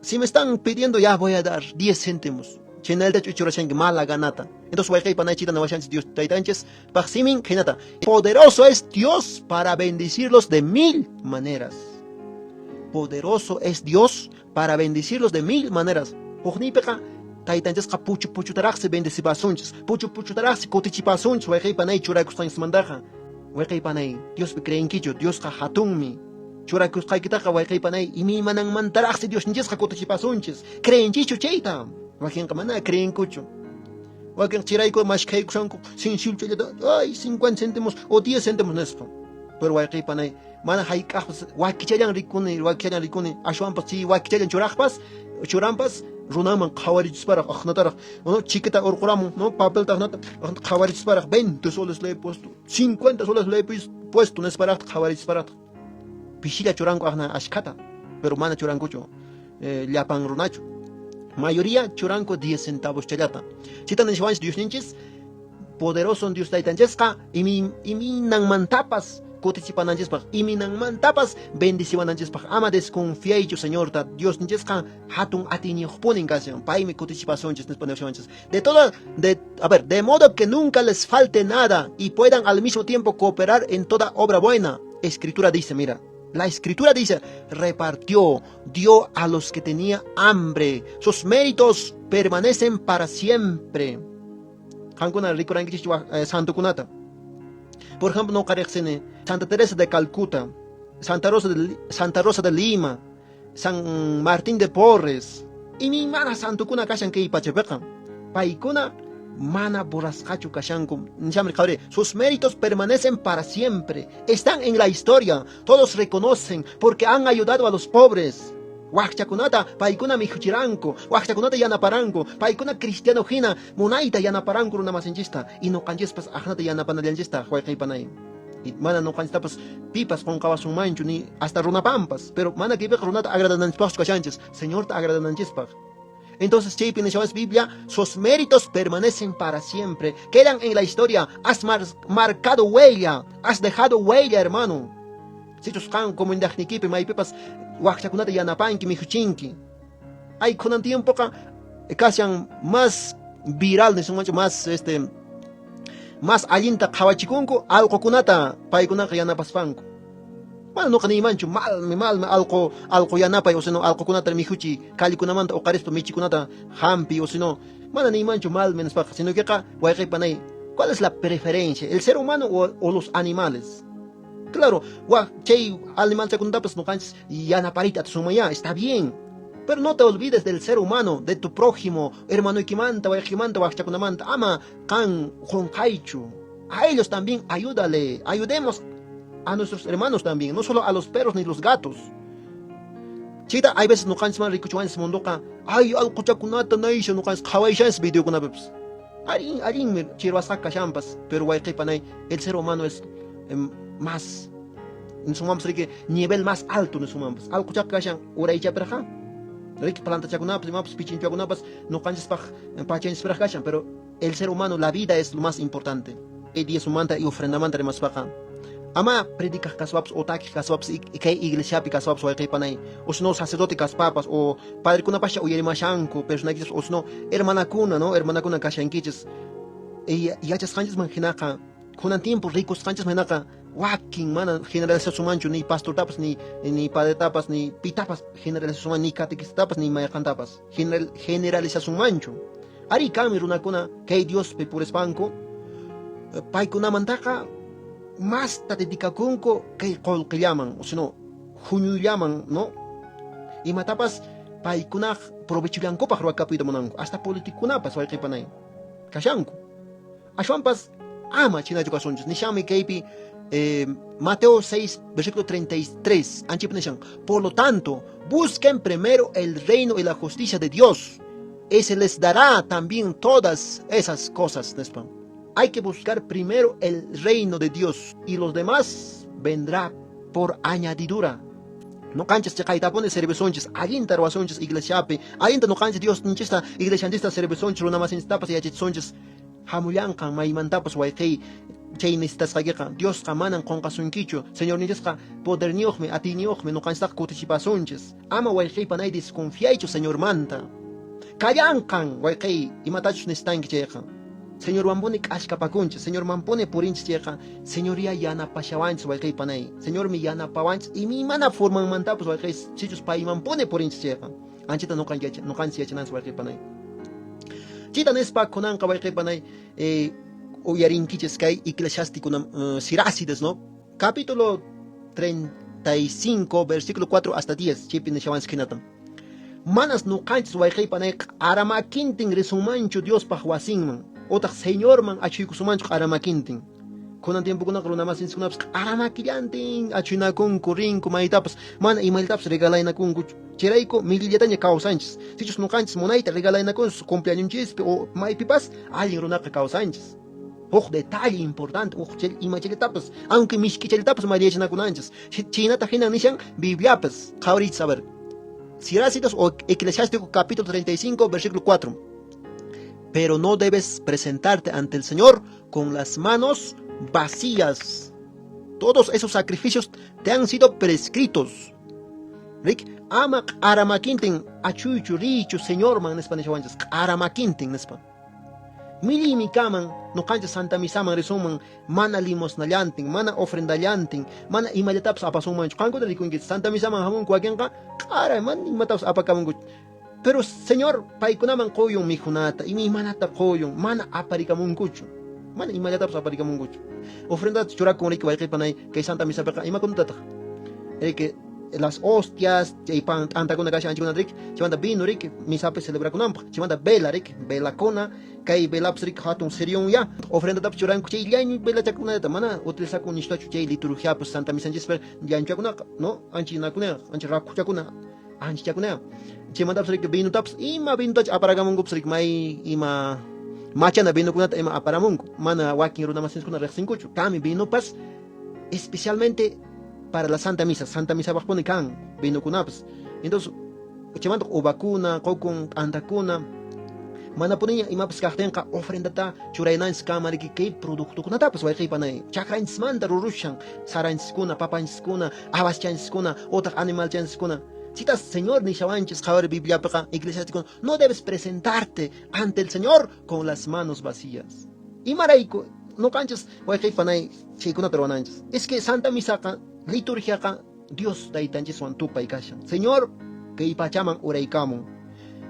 si me están pidiendo ya voy a dar 10 céntimos chaynallatachu churashanki mala ganata. Entonces wayqey panaychita nawashanchis Dios taytanchis paq simin khaynata. Poderoso es Dios para bendecirlos de mil maneras. Poderoso es Dios para bendecirlos de mil maneras. Hukniypiqa taytanchisqa puchu puchutaraqsi bendecipasunchis, puchu puchutaraqsi kutichipasunchis wayqey panay churakusqanchismantaqa. Wayqey panay, Diospi creenkichu, Diosqa hatunmi. Churakusqaykitaqa wayqey panay imaymananmantaraqsi Diosninchisqa kutichipasunchis. Creenchischu chayta? Wakinqa mana creenkuchu. Wakin chirayku mashkhaykushanku sinsilchallata, ay 50 céntimos o 10 céntimos nispa. Pero wayqey panay, mana hayk'aqpas wakichallan rikuni, wakichallan rikuni, ashwanpas chay wakichallan churaqpas, churanpas runaman qhawarichisparaq aqnataraq, no chiquita urquramun, no papelta aqnata qhawarichisparaq 20 soles le he puesto, 50 soles le he puesto nisparaq qhawarichisparaq. Pishilla churanku aqna ashkhata, pero mana churankuchu llapan runachu. Mayoría churanku 10 centavos challata. Chita nishawanchis Diosninchis, poderoso Dios taytanchisqa iminanmantapas kutichipananchispaq, iminanmantapas bendiciwananchispaq. Ama desconfiaychu Señorta, Diosninchisqa hatun atiyniyuqpunin kashan, paymi kutichipasunchis nispa nishawanchis. De todo, de, a ver, de modo que nunca les falte nada y puedan al mismo tiempo cooperar en toda obra buena. Escritura dice, mira, la escritura dice, repartió, dio a los que tenía hambre. Sus méritos permanecen para siempre. Qankuna rikurankichis santokunata. Por ejemplo, no riqsini Santa Teresa de Calcuta, Santa Rosa de Lima, San Martín de Porres. Imaymana santokuna kashan kay pachapiqa. Paykuna mana borrasqachu kashanku. Nishamri qhawari, sus méritos permanecen para siempre. Están en la historia. Todos reconocen porque han ayudado a los pobres. Wakchakunata paykuna mikhuchiranku, wakchakunata yanaparanku, paykuna cristiano hina munayta yanaparanku runa masinchista y nuqanchispas aqnata yanapanallanchista wayqey panay. Y mana nuqanchistapas pipas qunqawasunmanchu ni hasta runapampas, pero mana kaypiqa runata agradananchispaqchu kashanchis, Señorta agradananchispaq. Entonces chaypi nishawas Biblia, sus méritos permanecen para siempre, quedan en la historia, has marcado huella, has dejado huella, hermano. Sichus qan comunidadnikipi maypipas wakchakunata yanapanki mikhuchinki. Ay kunan tiempoqa kashan más viral nisunmanchu, más más allinta qhawachikunku allqukunata paykunaqa yanapaspanku. Mana nuqa niymanchu malmi malmi allqu allqu yanapay o sino allqukunata mikhuchi callekunamanta uqarispa michikunata hampi o sino mana niymanchu malmi nispaqa, sino queqa wayqey panay, ¿cuál es la preferencia? ¿El ser humano o los animales? Claro, chay animalchakunatapas nuqanchis yanaparita atisunmanya, está bien. Pero no te olvides del ser humano, de tu prójimo, hermanoykimanta, wayqeykimanta, wakchakunamanta, ama qan qunqaychu. A ellos también ayúdale, ayudemos a nuestros hermanos también, no solo a los perros ni los gatos. Chayta hay veces nuqanchisman rikuchiwanchis munduqa, ay allquchakunata naysha nuqanchis qhawayshanchis videokunapipas. Allin, allinmi chirwasqa kashanpas, pero wayqey panay, el ser humano es más, nisunmanpas riki, nivel más alto nisunmanpas. Allquchaqa kashan uraychapirqa, riki plantachakunapas, imapas pichinchakunapas nuqanchispaq pachanchispiraq kashan, pero el ser humano, la vida es lo más importante. Diezmomanta y ofrendamanta rimaspaqa, ama predicaq kaspapas o takiq kaspapas kay iglesiapi kaspapas wayqey panay, o sino sacerdote kaspapas o padrekunapascha uyarimashanku personaykichis, o sino hermanakuna, no, hermanakuna kashankichis. Yachasqanchisman hinaqa, kunan tiempo rikusqanchisman hinaqa, wakin mana generalizasunmanchu ni pastortapas ni padretapas ni pitapas generalizasunman ni catequistapas ni mayqantapas generalizasunmanchu. Ari kanmi runakuna kay Diospi purispanku Paykunamantaqa masta dedicakunku kay qullqillaman, o sino huñuyllaman, no? Imatapas paykunaq provechullankupaq ruwakapuyta munanku, hasta politikunapas wayqipanay kashanku. Ashwanpas ama chhinachu kasunchis. Nishanmi kaypi Mateo 6, versículo 33, anchip nishan, por lo tanto, busquen primero el reino y la justicia de Dios, y se les dará también todas esas cosas, nispa. Hay que buscar primero el reino de Dios y los demás vendrá por añadidura. Noqanchis chiqaytapuni servisunchis, allinta ruwasunchis iglesiapi, allinta noqanchis Diosninchista, iglesianchista servisunchis, runamasinchistapas yachachisunchis. Hamullanqan maymantapas wayqiy chay necesitasqaykiqa, Diosqa manan qonqasunkichu, Señorninchisqa poderniyuqmi, atiyniyuqmi, noqanchistaqa kutichipasunchis. Ama wayqiy panay desconfiaychu Señormanta. Kallanqan wayqiy imatachus necesitanki chayqa. Señorwanpuni k'ashkapakunchis, Señormanpuni purinchis chayqa, Señoryá yanapashawanchis wayqiy panay. Señormi yanapawanchis imaymana formanmantapas wayqiy sichus paymanpuni purinchis chayqa. Anchata noqanchis yachananchis wayqiy panay. Chayta nispa kunanqa wayqiy panay uyarinkichis kay Eclesiástico Sirácides, no? Capítulo 35, versículo 4 hasta 10, chaypi nishawanchis hinata. Manas noqanchis wayqiy panay q'aramakintin risunmanchu Diospaq wasinman, otaq Señorman achhuykusunmanchu q'aramakintin. Kunan tiempokunaqa runamasinchikkunapas q'aramakillantin achhuynakunku, rinku maytapas, mana imallatapas regalaynakunkuchu. Chayrayku millillataña kawsanchis. Sichus noqanchis munayta regalaynakunchis cumpleañonchispi o maypipas, allin runaqa kawsanchis. Huk detalle importante, huk imachallatapas, aunque mishk'ichallatapas mayllachinakunanchis. Chaynata hina nishan Bibliapas. Qhawariychis, a ver. Sirácidos o Eclesiástico capítulo 35, versículo 4. Pero no debes presentarte ante el Señor con las manos vacías. Todos esos sacrificios te han sido prescritos. Rik, ama q'aramakintin achuychu riychu Señorman nispa nishawanchis, q'aramakintin nispa. Milliymi kaman noqanchis Santa Misaman risunman mana limosnallantin, mana ofrendallantin, mana imallatapas apasunmanchu. Qankuna rikunkichis Santa Misaman hamunku wakinqa q'ara mana imatapas apakamunku. Pero Señor paykunaman quyun mikhunata, imaymanata quyun, mana aparikamunkuchu. Mana imallatapas aparikamunkuchu. Ofrendata churakun riki wayqipanay kay Santa Misapiqa imakunatataq? Riki las hostias, chay pan t'antakuna kashan anchikuna riki, chaymanta vino riki misapi celebrakunanpaq, chaymanta vela riki, velakuna, kay velapas riki hatun cirion ya. Ofrendatapas churanku chay llañu velachakunata, mana utilizakun nishtachu chay liturgiapas Santa Misanchispi llanchakunaqa, no? Ancha inakuna, ancha rakhuchakuna, anchachakuna. Chaymantapas riki vinotapas ima vinotachu aparakamunkupas riki may ima machana vinokunata ima aparamunku, mana wakin runamasinchiskuna riqsinkuchu. Kami vinopas especialmente para la Santa Misa, Santa Misapaqpuni kan vinokunapas. Entonces, chaymanta uvakuna, qukun, t'antakuna, manapuniña imapas kaqtinqa ofrendata churaynanchis kanman riki kay productokunatapas wayqiypanay chakranchismanta rurushan saranchiskuna, papanchiskuna, abaschanchiskuna, otaq animalchanchiskuna. Chitas Señor nishawanchis qhawari Bibliapiqa Eclesiástico, no debes presentarte ante el Señor con las manos vacías. Imarayku noqanchis wayqiypanay chaykunata ruwananchis. Es que Santa Misaqa, liturgiaqa Dios taytanchiswan tupay kashan. Señor kay pachaman uraykamun.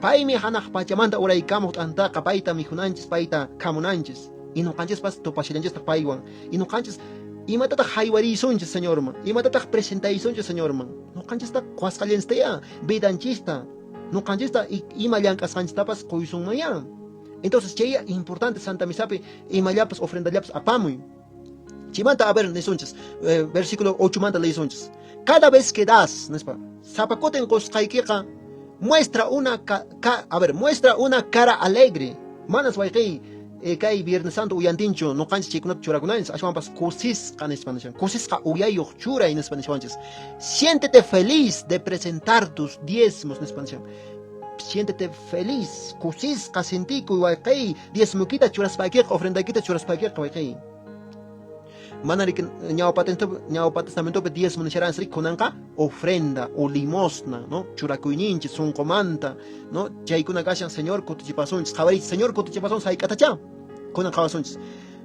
Paymi hanaq pachamanta uraykamuq t'antaqa, payta mikhunanchis, payta khamunanchis. Y noqanchispas tupashallanchistaq paywan. Y noqanchis imatataq haywariysunchis Señorman, imatataq presentaysunchis Señorman. Noqanchista qowasqallanchistayá, vidanchista, noqanchista ima llank'asqanchistapas qoysunmanyá. Entonces chay importante Santa Misapi imallapas ofrendallapas apamuy. Chaymanta a ver nisunchis, versículo 8 manta leyisunchis. Cada vez que das, nispa, sapa kutin qosqaykiqa muestra una a ver, muestra una cara alegre. Manas wayqiy kay Viernes Santo uyantinchu noqanchis chaykunata churakunanchis, ashwanpas kusisqa nispa nishan. Kusisqa uyayuq churay nispa nishawanchis. Siéntete feliz de presentar tus diezmos nispa nishan. Siéntete feliz, kusisqa sintikuy wayqiy, diezmokita churaspaykiqa, ofrendaykita churaspaykiqa wayqiy. Mana riki ñawpa testamentopi diezmo nisharanchis riki kunanqa ofrenda o limosna, no? Churakuyninchis sunqumanta, no? Chaykuna kashan Señor kutichipasunchis, qhawariychis Señor kutichipasunchis hayk'atachá. Kunan qhawasunchis.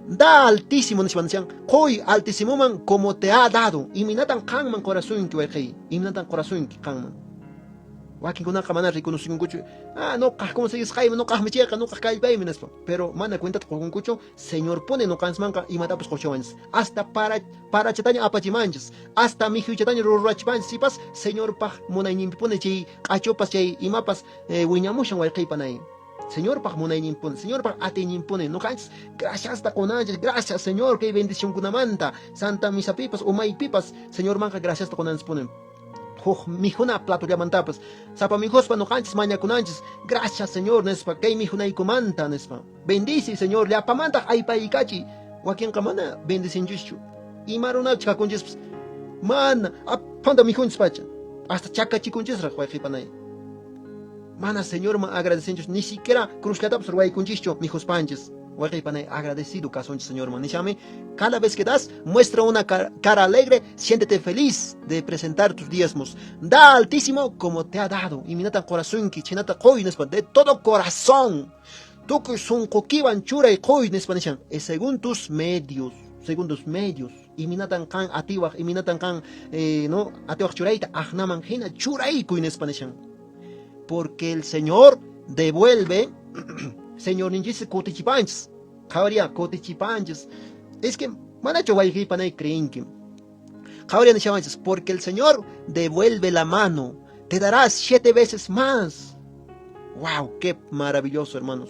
Da altísimo nispa nishan, qoy altísimoman como te ha dado. Imaynatan qanman qorasunki wayqiy? Imaynatan qorasunki qanman? Wakinkunaqa mana reconocikunkuchu. Ah, nuqaq conseguisqaymi, nuqaqmi chayqa, nuqaq kallpaymi nispa. Pero mana cuentata qukunkuchu, Señor puni nuqanchismanqa imatapas quchawanchis. Hasta para parachataña apachimanchis, hasta mikhuychataña rurachipanchis, sipas Señorpaq munayninpipuni chay q'achupas chay imapas wiñamushan wayqiypanay. Señorpaq munayninpuni, Señorpaq atiyninpuni, nuqanchis graciasta qunanchis, gracias Señor kay bendicionkunamanta, Santa Misapipas, umaypipas Señormanqa graciasta qunanchispuni. Huk mikhuna platollamantapas sapa mikhuspa nuqanchis mañakunanchis, gracias Señor nispa, kay mikhunaykumanta nispa. Bendice Señor, llapamantaq aypaykachiy. Wakinqa mana bendicinchischu. Ima runachus kakunchispas mana aphanta mikhunchis pacha. Hasta chakachikunchisraq wayqipanay. Mana Señorman agradecinchis, ni siquiera cruzllatapas ruwaykunchischu mikhuspanchis. Wayqipanay, agradecido kasunchis Señorman. Nishami, cada vez que das, muestra una cara alegre, siéntete feliz de presentar tus diezmos. Da altísimo como te ha dado. Imaynatan qorasunki, chhaynata qoy nispa, de todo corazón. Tukuy sunqukiwan churay qoy nispa nishan. Es según tus medios, según tus medios. Imaynatan qan atiwaq, imaynatan qan no atiwaq churayta, aqnaman hina churaykuy nispa nishan. Porque el Señor devuelve, Señorninchis kutichipanchis. Qhawariya kutichipanchis. Es que manachu wayqiypanay creenki. Qhawariya nishawanchis, porque el Señor devuelve la mano, te dará 7 veces más. Wow, qué maravilloso, hermanos.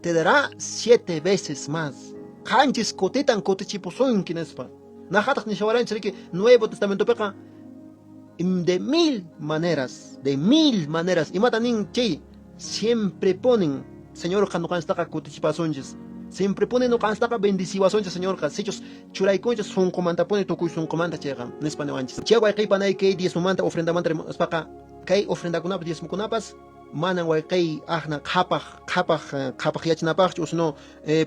Te dará 7 veces más. Qanchis kutitan kutichipusunki nispa. Nahataq nishawaranchis riki Nuevo Testamentopiqa de mil maneras, de mil maneras. Imata nin chay siempre ponen Señorqa nuqanchistaqa kutichipasunchis. Siempre pone nuqanchistaqa bendiciwasunchis Señorqa. Sichus churaykunchis sunqumantapuni tukuy sunqumanta chayqa nispa niwanchis. Chay wayqiypanay kay diezmomanta ofrendamanta rimaspaqa kay ofrendakunapas diezmokunapas manan wayqiy aqna qhapaq qhapaq qhapaqyachinapaqchu, o sino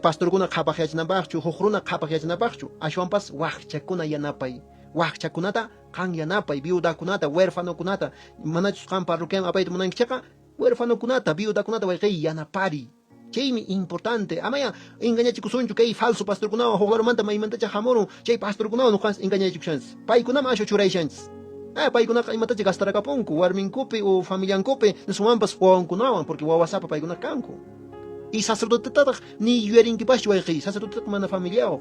pastorkuna qhapaqyachinapaqchu, huk runa qhapaqyachinapaqchu, ashwanpas wakchakuna yanapay. Wakchakunata qan yanapay, viudakunata, huérfanokunata, manachus qan parroquiaman apayta munanki chayqa, huérfanokunata, viudakunata wayqiy yanapariy. Chaymi importante. Amaya engañachikusunchu kay falso pastorkunawan huk larumanta maymantacha hamurun chay pastorkunawan nuqanchis engañachikushanchis. Paykunaman ashu churayshanchis. Paykunaqa imatacha gastarakapunku warminkupi o familiankupi niswanpas wawankunawan, porque wawasapa paykunaqa kanku. Y sacerdotetataq ni yuyarinkipaschu wayqiy, sacerdotetaqa mana familiayuq.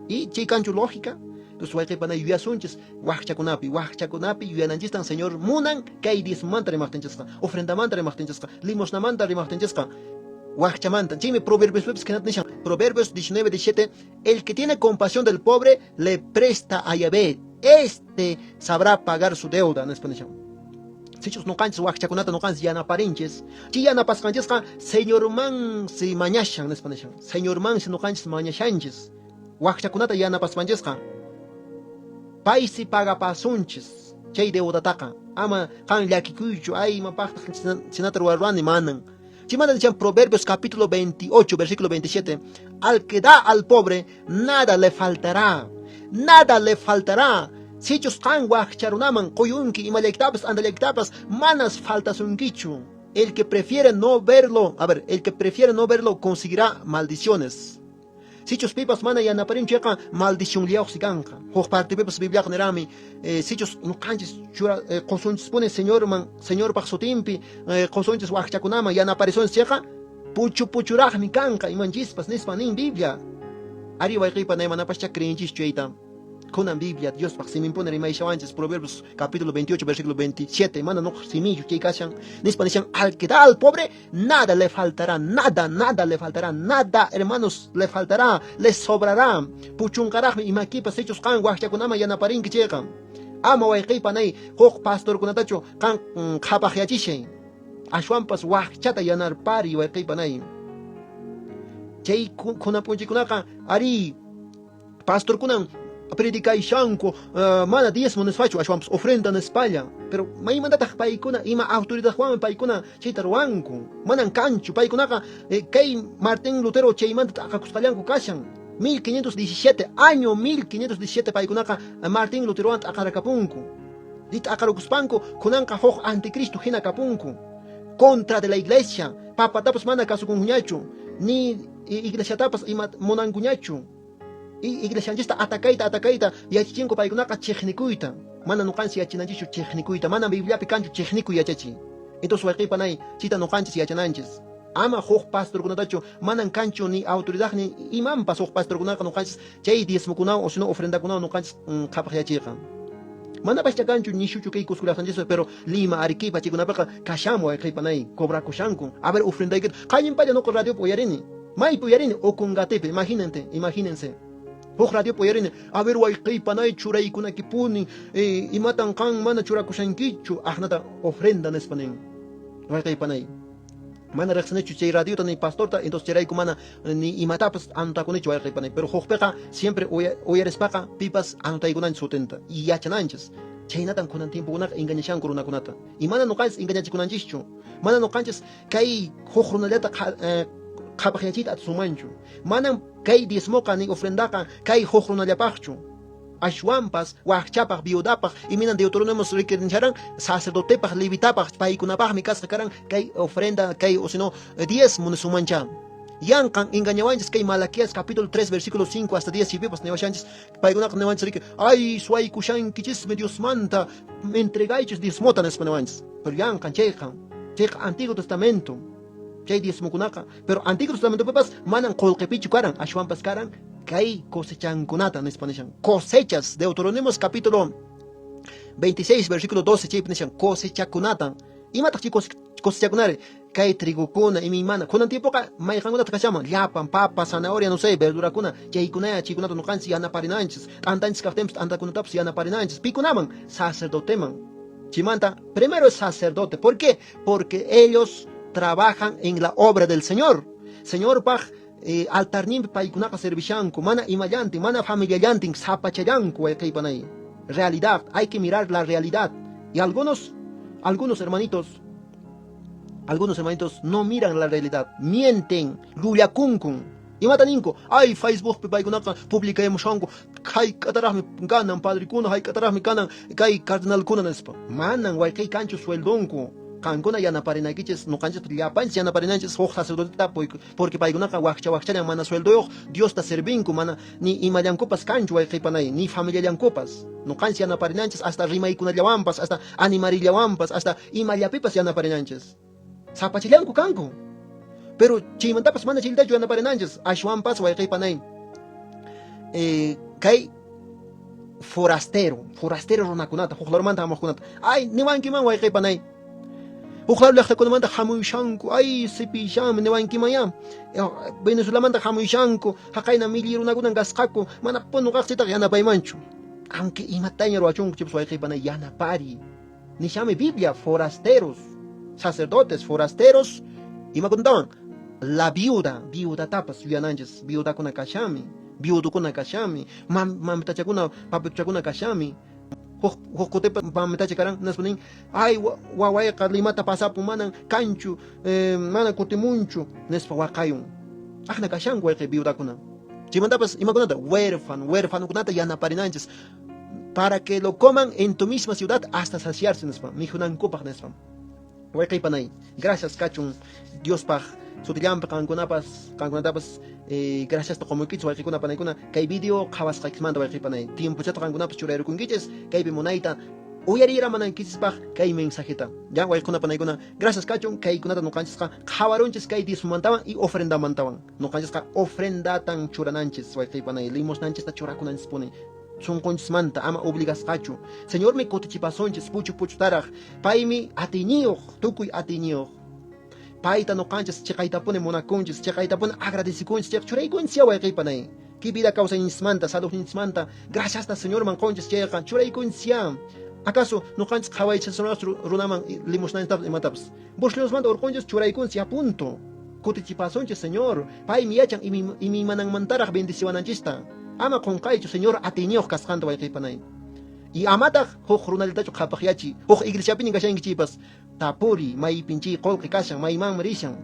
Y chay kanchu lógica. Entonces wayqipana yuyasunchis wakchakunapi, wakchakunapi yuyananchistan Señor munan kay diezmomanta rimaqtinchisqa, ofrendamanta rimaqtinchisqa, limosnamanta rimaqtinchisqa, wakchamanta. Chaymi Proverbiospipis khaynata nishan, Proverbios 19:17, el que tiene compasión del pobre le presta a Yahvé, este sabrá pagar su deuda, nispa nishan. Sichus nuqanchis wakchakunata nuqanchis yanaparinchis, chay yanapasqanchisqa Señormansi mañashan, nispa nishan. Señormansi nuqanchis mañashanchis. Wakchakunata yanapaspanchisqa paysi pagapasunchis chay deudataqa. Ama qan llakikuychu, ay imapaqtaq chinata ruwarani, manan. Chaymanta nishan Proverbios capítulo 28, versículo 27, al que da al pobre, nada le faltará, nada le faltará. Sichus qan wakcha runaman quyunki imallaykitapas andallaykitapas manas faltasunkichu. El que prefiere no verlo, a ver, el que prefiere no verlo conseguirá maldiciones. Sichus pipas mana yanaparin chayqa maldicionllayuqsi kanqa. Huk partipipas Bibliaqa nirami, sichus nuqanchis chura qusunchispuni Señorman, Señorpaq sutinpi qusunchis wakchakunaman yanaparisunchis chayqa puchu puchuraqmi kanqa imanchispas nispa nin Biblia. Ari wayqiypa naymanapaschá creenchischu chayta. Kunan Biblia Diospaq siminpuni rimayshawanchis Proverbios capítulo 28 versículo 27, mana nuqaq simiychu chay kashan nispa nishan, al que da al pobre nada le faltará, nada, nada le faltará, nada, hermanos, le faltará, le sobrará. Puchunqaraqmi imakipas sichus qan wakchakunaman yanaparinki chayqa. Ama wayqiypa nay huk pastorkunatachu qan qhapaqyachishay. Ashwanpas wakchata yanarpari wayqiypa nay. Chay khunap'unchikunaqa ari pastorkunan predicayshanku mana diezmo nispachu ashwanpas ofrenda nispalla. Pero maymantataq paykuna ima autoridadwanmi paykuna chayta ruwanku? Manan kanchu. Paykunaqa kay Martín Lutero chaymanta t'aqakusqallanku kashan. 1517, año 1517 paykunaqa Martín Luterowan t'aqarakapunku. Di t'aqarukuspanku kunanqa huk anticristo hina kapunku. Contra de la iglesia, papatapas mana kasukunkuñachu, ni iglesiatapas ima munankuñachu. Iglesianchista atacayta atacayta yachachinku paykunaqa chiqnikuyta. Mana nuqanchis yachinanchischu chiqnikuyta, mana Bibliapi kanchu chiqnikuy yachachiy. Entonces wayqey chita nuqanchis yachananchis. Ama huk pastorkunatachu manan kanchu ni autoridad ni imanpas huk pastorkunaqa nuqanchis chay diezmokunawan o sino ofrendakunawan nuqanchis qhapaqyachiyqa. Manapascha kanchu nishuchu kay Cusco llaqtanchispi, pero Lima, Arequipa chaykunapiqa kashanmi wayqey panay, cobrakushanku. A ver ofrendaykita qallinpalla nuqa radiopi uyarini. Maypi uyarini? Ocongatipi, imagínate, imagínense. Huk radiopi uyarini, a ver wayqey panay churaykunakipuni, imatan qan mana churakushankichu, aqnata ofrenda nispa nin. Wayqey panay. Mana riqsinichu chay radiota ni pastorta, entonces chayrayku mana ni imatapas anotakunichu wayqey panay. Pero hukpiqa siempre uyarispaqa pipas anotaykunanchis sutinta y yachananchis. Chhaynatan kunan tiempokunaqa engañashanku runakunata. Y mana nuqanchis engañachikunanchischu. Mana nuqanchis kay huk runallata qhapaqyachiyta atisunmanchu. Manan kay diezmoqa ni ofrendaqa kay huk runallapaqchu. Ashwanpas wakchapaq, viudapaq, iminan Deuteronomio riki nisharan, sacerdotepaq, levitapaq, paykunapaqmi kasqa karan kay ofrenda, kay o sino diezmo nisumancha. Yanqan engañawanchis kay Malaquías capítulo 3 versículo 5 hasta 10 chaypipas niwashanchis, paykunaqa niwanchis riki, ay suwaykushankichismi Diosmanta, entregaychis diezmota nispa niwanchis. Pero yanqan chayqa, chayqa Antiguo Testamento, chay diezmokunaqa, pero Antiguo Testamentopipas manan qolqepichu karan, ashwanpas karan kay cosechankunata nispa nishan. Cosechas, Deuteronomio capítulo 26 versículo 12 chaypi nishan cosechakunata. Imataq chay cosechakunari? Kay trigokuna, imaymana. Kunan tiempoqa mayqankunata kashaman? Llapan, papa, zanahoria, no sé, verdurakuna, chaykunaya, chaykunata nuqanchis yanaparinanchis. T'antanchis kaqtinpis t'antakunatapas yanaparinanchis. Pikunaman? Sacerdoteman. Chaymanta, primero es sacerdote. ¿Por qué? Porque ellos trabajan en la obra del Señor. Señorpaq altarninpi paykunaqa servishanku, mana imallantin, mana familiallantin, sapachallanku wayqey panay. Realidad, hay que mirar la realidad. Y algunos hermanitos, algunos hermanitos no miran la realidad, mienten, llullakunkun. Imata ninku? Ay, Facebookpi paykunaqa publicayamushanku, hayk'ataraqmi ganan padrekuna, hayk'ataraqmi ganan kay cardenalkuna nispa. Manan wayqey kanchu sueldonku. Qankuna yanaparinaykichis, nuqanchis llapanchis yanaparinanchis huk sacerdoteta, porque paykunaqa wakcha wakchallan mana sueldoyuq Diosta servinku, mana ni imallankupas kanchu wayqey panay, ni familiallankupas. Nuqanchis yanaparinanchis hasta rimaykunallawanpas, hasta animarillawanpas, hasta imallapipas yanaparinanchis. Sapachallanku kanku. Pero chaymantapas mana chayllatachu yanaparinanchis, ashwanpas wayqey panay. Kay forastero, forastero runakunata, huk larumanta hamuqkunata. Ay, niwankiman wayqey panay. Huk laru llaqtakunamanta hamuyashanku, ay, sipishanmi niwankiman ya. Venezuelamanta hamuyashanku, haqayna milli runakunan kasqaku, mana nuqaq chaytaqa yanapaymanchu. Aunque imataña ruwachunku chaypas wayqey panay yanapari. Nishami Biblia, forasteros, sacerdotes, forasteros, imakunatawan? La viuda, viudatapas yuyananchis, viudakuna kashanmi, viudukuna kashanmi, mamitachakuna, papituchakuna kashanmi. Huk kutipa mamitacha karan, nispa nin, ay, wawayqa Limata pasapun, manan kanchu, mana kutimunchu, nispa waqayun. Aqna kashanku wayqey viudakuna. Chaymantapas imakunata? Huérfano, huérfanokunata yanaparinanchis, para que lo coman en tu misma ciudad hasta saciarse, nispa, mikhunankupaq, nispa. Wayqey panay, gracias kachun Diospaq sutillanpi qankunapas, qankunatapas graciasta qomuykichis wayqeykuna panaykuna kay video qhawasqaykismanta wayqey panay. Tiempochata qankunapas churayrukunkichis kaypi munayta uyariramanaykichisipaq kay mensajeta. Ya wayqekuna panaykuna, gracias kachun kaykunata nuqanchisqa qhawarunchis kay diezmomantawan y ofrendamantawan. Nuqanchisqa ofrendatan churananchis wayqey panay, limosnanchista churakunanchispuni. Sunqunchismanta ama obligasqachu. Señormi kutichipasunchis puchu puchutaraq. Paymi atiyniyuq, tukuy atiyniyuq. Payta nuqanchis chiqaytapuni munakunchis, chiqaytapuni agradecikunchis, chayqa churaykunchis ya wayqey panay. Kay vida kawsayninchismanta, saludninchismanta, graciasta Señorman qonchis chayqa churaykunchis ya. Acaso nuqanchis qhawaychisunraqchu runaman limosnanchistapas imatapas? Bolsillonchismanta urqunchis churaykunchis ya punto. Kutichipasunchis Señor, paymi yachan imaymananmantaraq bendeciwananchista. Ama qonqaychu Señor atiyniyuq kasqanta wayqey panay. Y amataq huk runallatachu qhapaqyachi, huk iglesiapiña kashanki chaypas, tapuri maypin chay qolqe kashan, maymanmi rishan,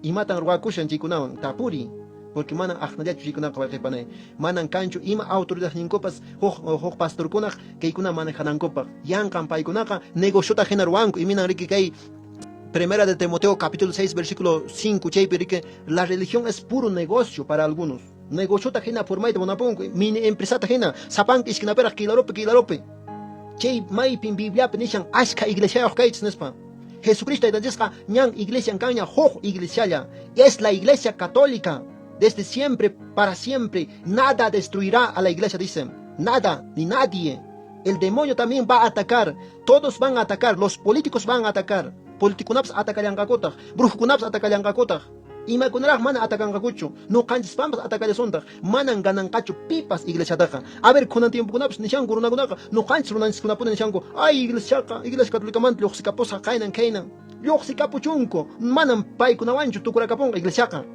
imatan ruwakushan chaykunawan, tapuri, porque manan aqnallachu chaykunaqa wayqey panay. Manan kanchu ima autoridadninkupas huk pastorkunaq kaykuna manejanankupaq. Yanqan paykunaqa negociota hina ruwanku, iminan riki kay Primera de Timoteo capítulo 6 versículo 5 chaypi riki, la religión es puro negocio para algunos. Negociota hina formayta munapunku, mini empresata hina, sapanka esquinapiraq kilarupi kilarupi. Chay maypin Bibliapi nishan ashkha iglesiayuq kaychis nispa. Jesucristo taytanchisqa ñan iglesian kanña huk iglesialla. Es la iglesia católica. Desde siempre, para siempre, nada destruirá a la iglesia, dicen. Nada, ni nadie. El demonio también va a atacar. Todos van a atacar. Los políticos van a atacar. Politikunapas atakallanqakutaq. Brujukunapas atakallanqakutaq. Imakunaraq mana atakanqakuchu. Nuqanchispanpas atakallasuntaq. Manan gananqachu pipas iglesiataqa. A ver, kunan tiempokunapas nishanku runakunaqa, nuqanchis runanchiskunapuni nishanku, ay iglesiaqa, iglesia católicamanta lluqsikapusqa qaynan kaynan. Lluqsikapuchunku, manan paykunawanchu tukurakapunqa iglesiaqa.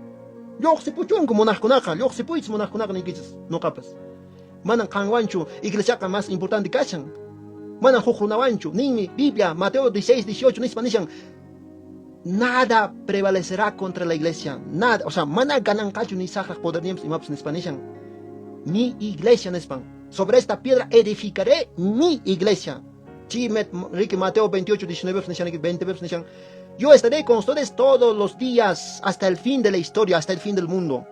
Lluqsipuchunku munaqkunaqa, lluqsipuychis munaqkunaqa niykichis nuqapas. Manan qanwanchu iglesiaqa más importante kashan. Manan huk runawanchu, ninmi Biblia, Mateo 16, 18 nispa nishan, nada prevalecerá contra la iglesia, nada, o sea, mana gananqachu ni saqraq poderninpas imapas nispa nishan. Mi iglesia nispan. Sobre esta piedra edificaré mi iglesia. Ricky Mateo 28, 19 nishan, 20 nishan. Yo estaré con ustedes todos los días hasta el fin de la historia, hasta el fin del mundo.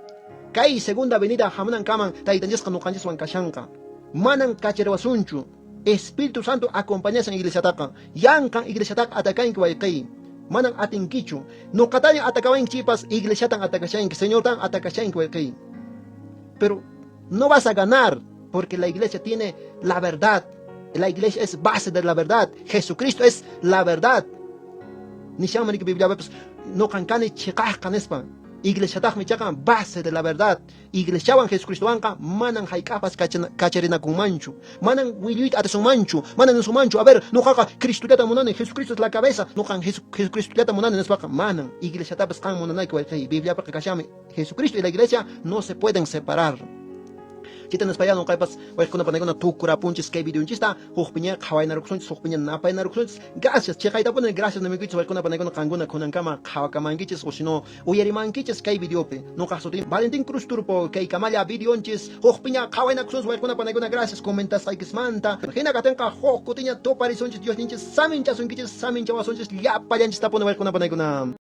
Kay segunda venida hamunan kaman taytanchisqa nuqanchiswan kashanqa. Manan kachariwasunchu. Espíritu Santo acompañasan iglesiataqa. Yanqan iglesiataqa atakanki wayqey. Manan atinkichu. Nuqataña atakawankipas iglesiatan atakashanki, Señortan atakashanki wayqey. Pero no vas a ganar porque la iglesia tiene la verdad. La iglesia es base de la verdad. Jesucristo es la verdad. Nishanman Bibliapipas nuqan kani chiqaqqa nispa. Iglesiataqmi ichaqa base de la verdad. Iglesiawan Jesucristowanqa manan hayk'aqpas kacharinakunmanchu. Manan willuyta atisunmanchu. Manan nisunmanchu. A ver, nuqaqa Cristollata munani. Jesucristo es la cabeza. Nuqan Jesucristollata munani nispaqa manan. Iglesiatapas qan munanayki wayqey. Bibliapiqa kashanmi. Jesucristo y la iglesia no se pueden separar. Chayta nispaya nuqaypas wayqikuna panaykuna tukurapunchis kay videonchista hukpiña qhawaynarukusunchis hukpiña napaynarukusunchis. Gracias, chiqaytapuni gracias nimuykichis wayqikuna panaykuna qankuna kunankama qhawakamankichis o sino uyarimankichis kay videopi. Nuqaq sutin Valentín Cruz Turpo kay kamalla videonchis hukpiña qhawaynakusunchis wayqikuna panaykuna gracias comentasqaykismanta. Hina katinqa huk kutiña tuparisunchis Diosninchis saminchasunkichis saminchawasunchis llapallanchistapuni wayqikuna panaykuna.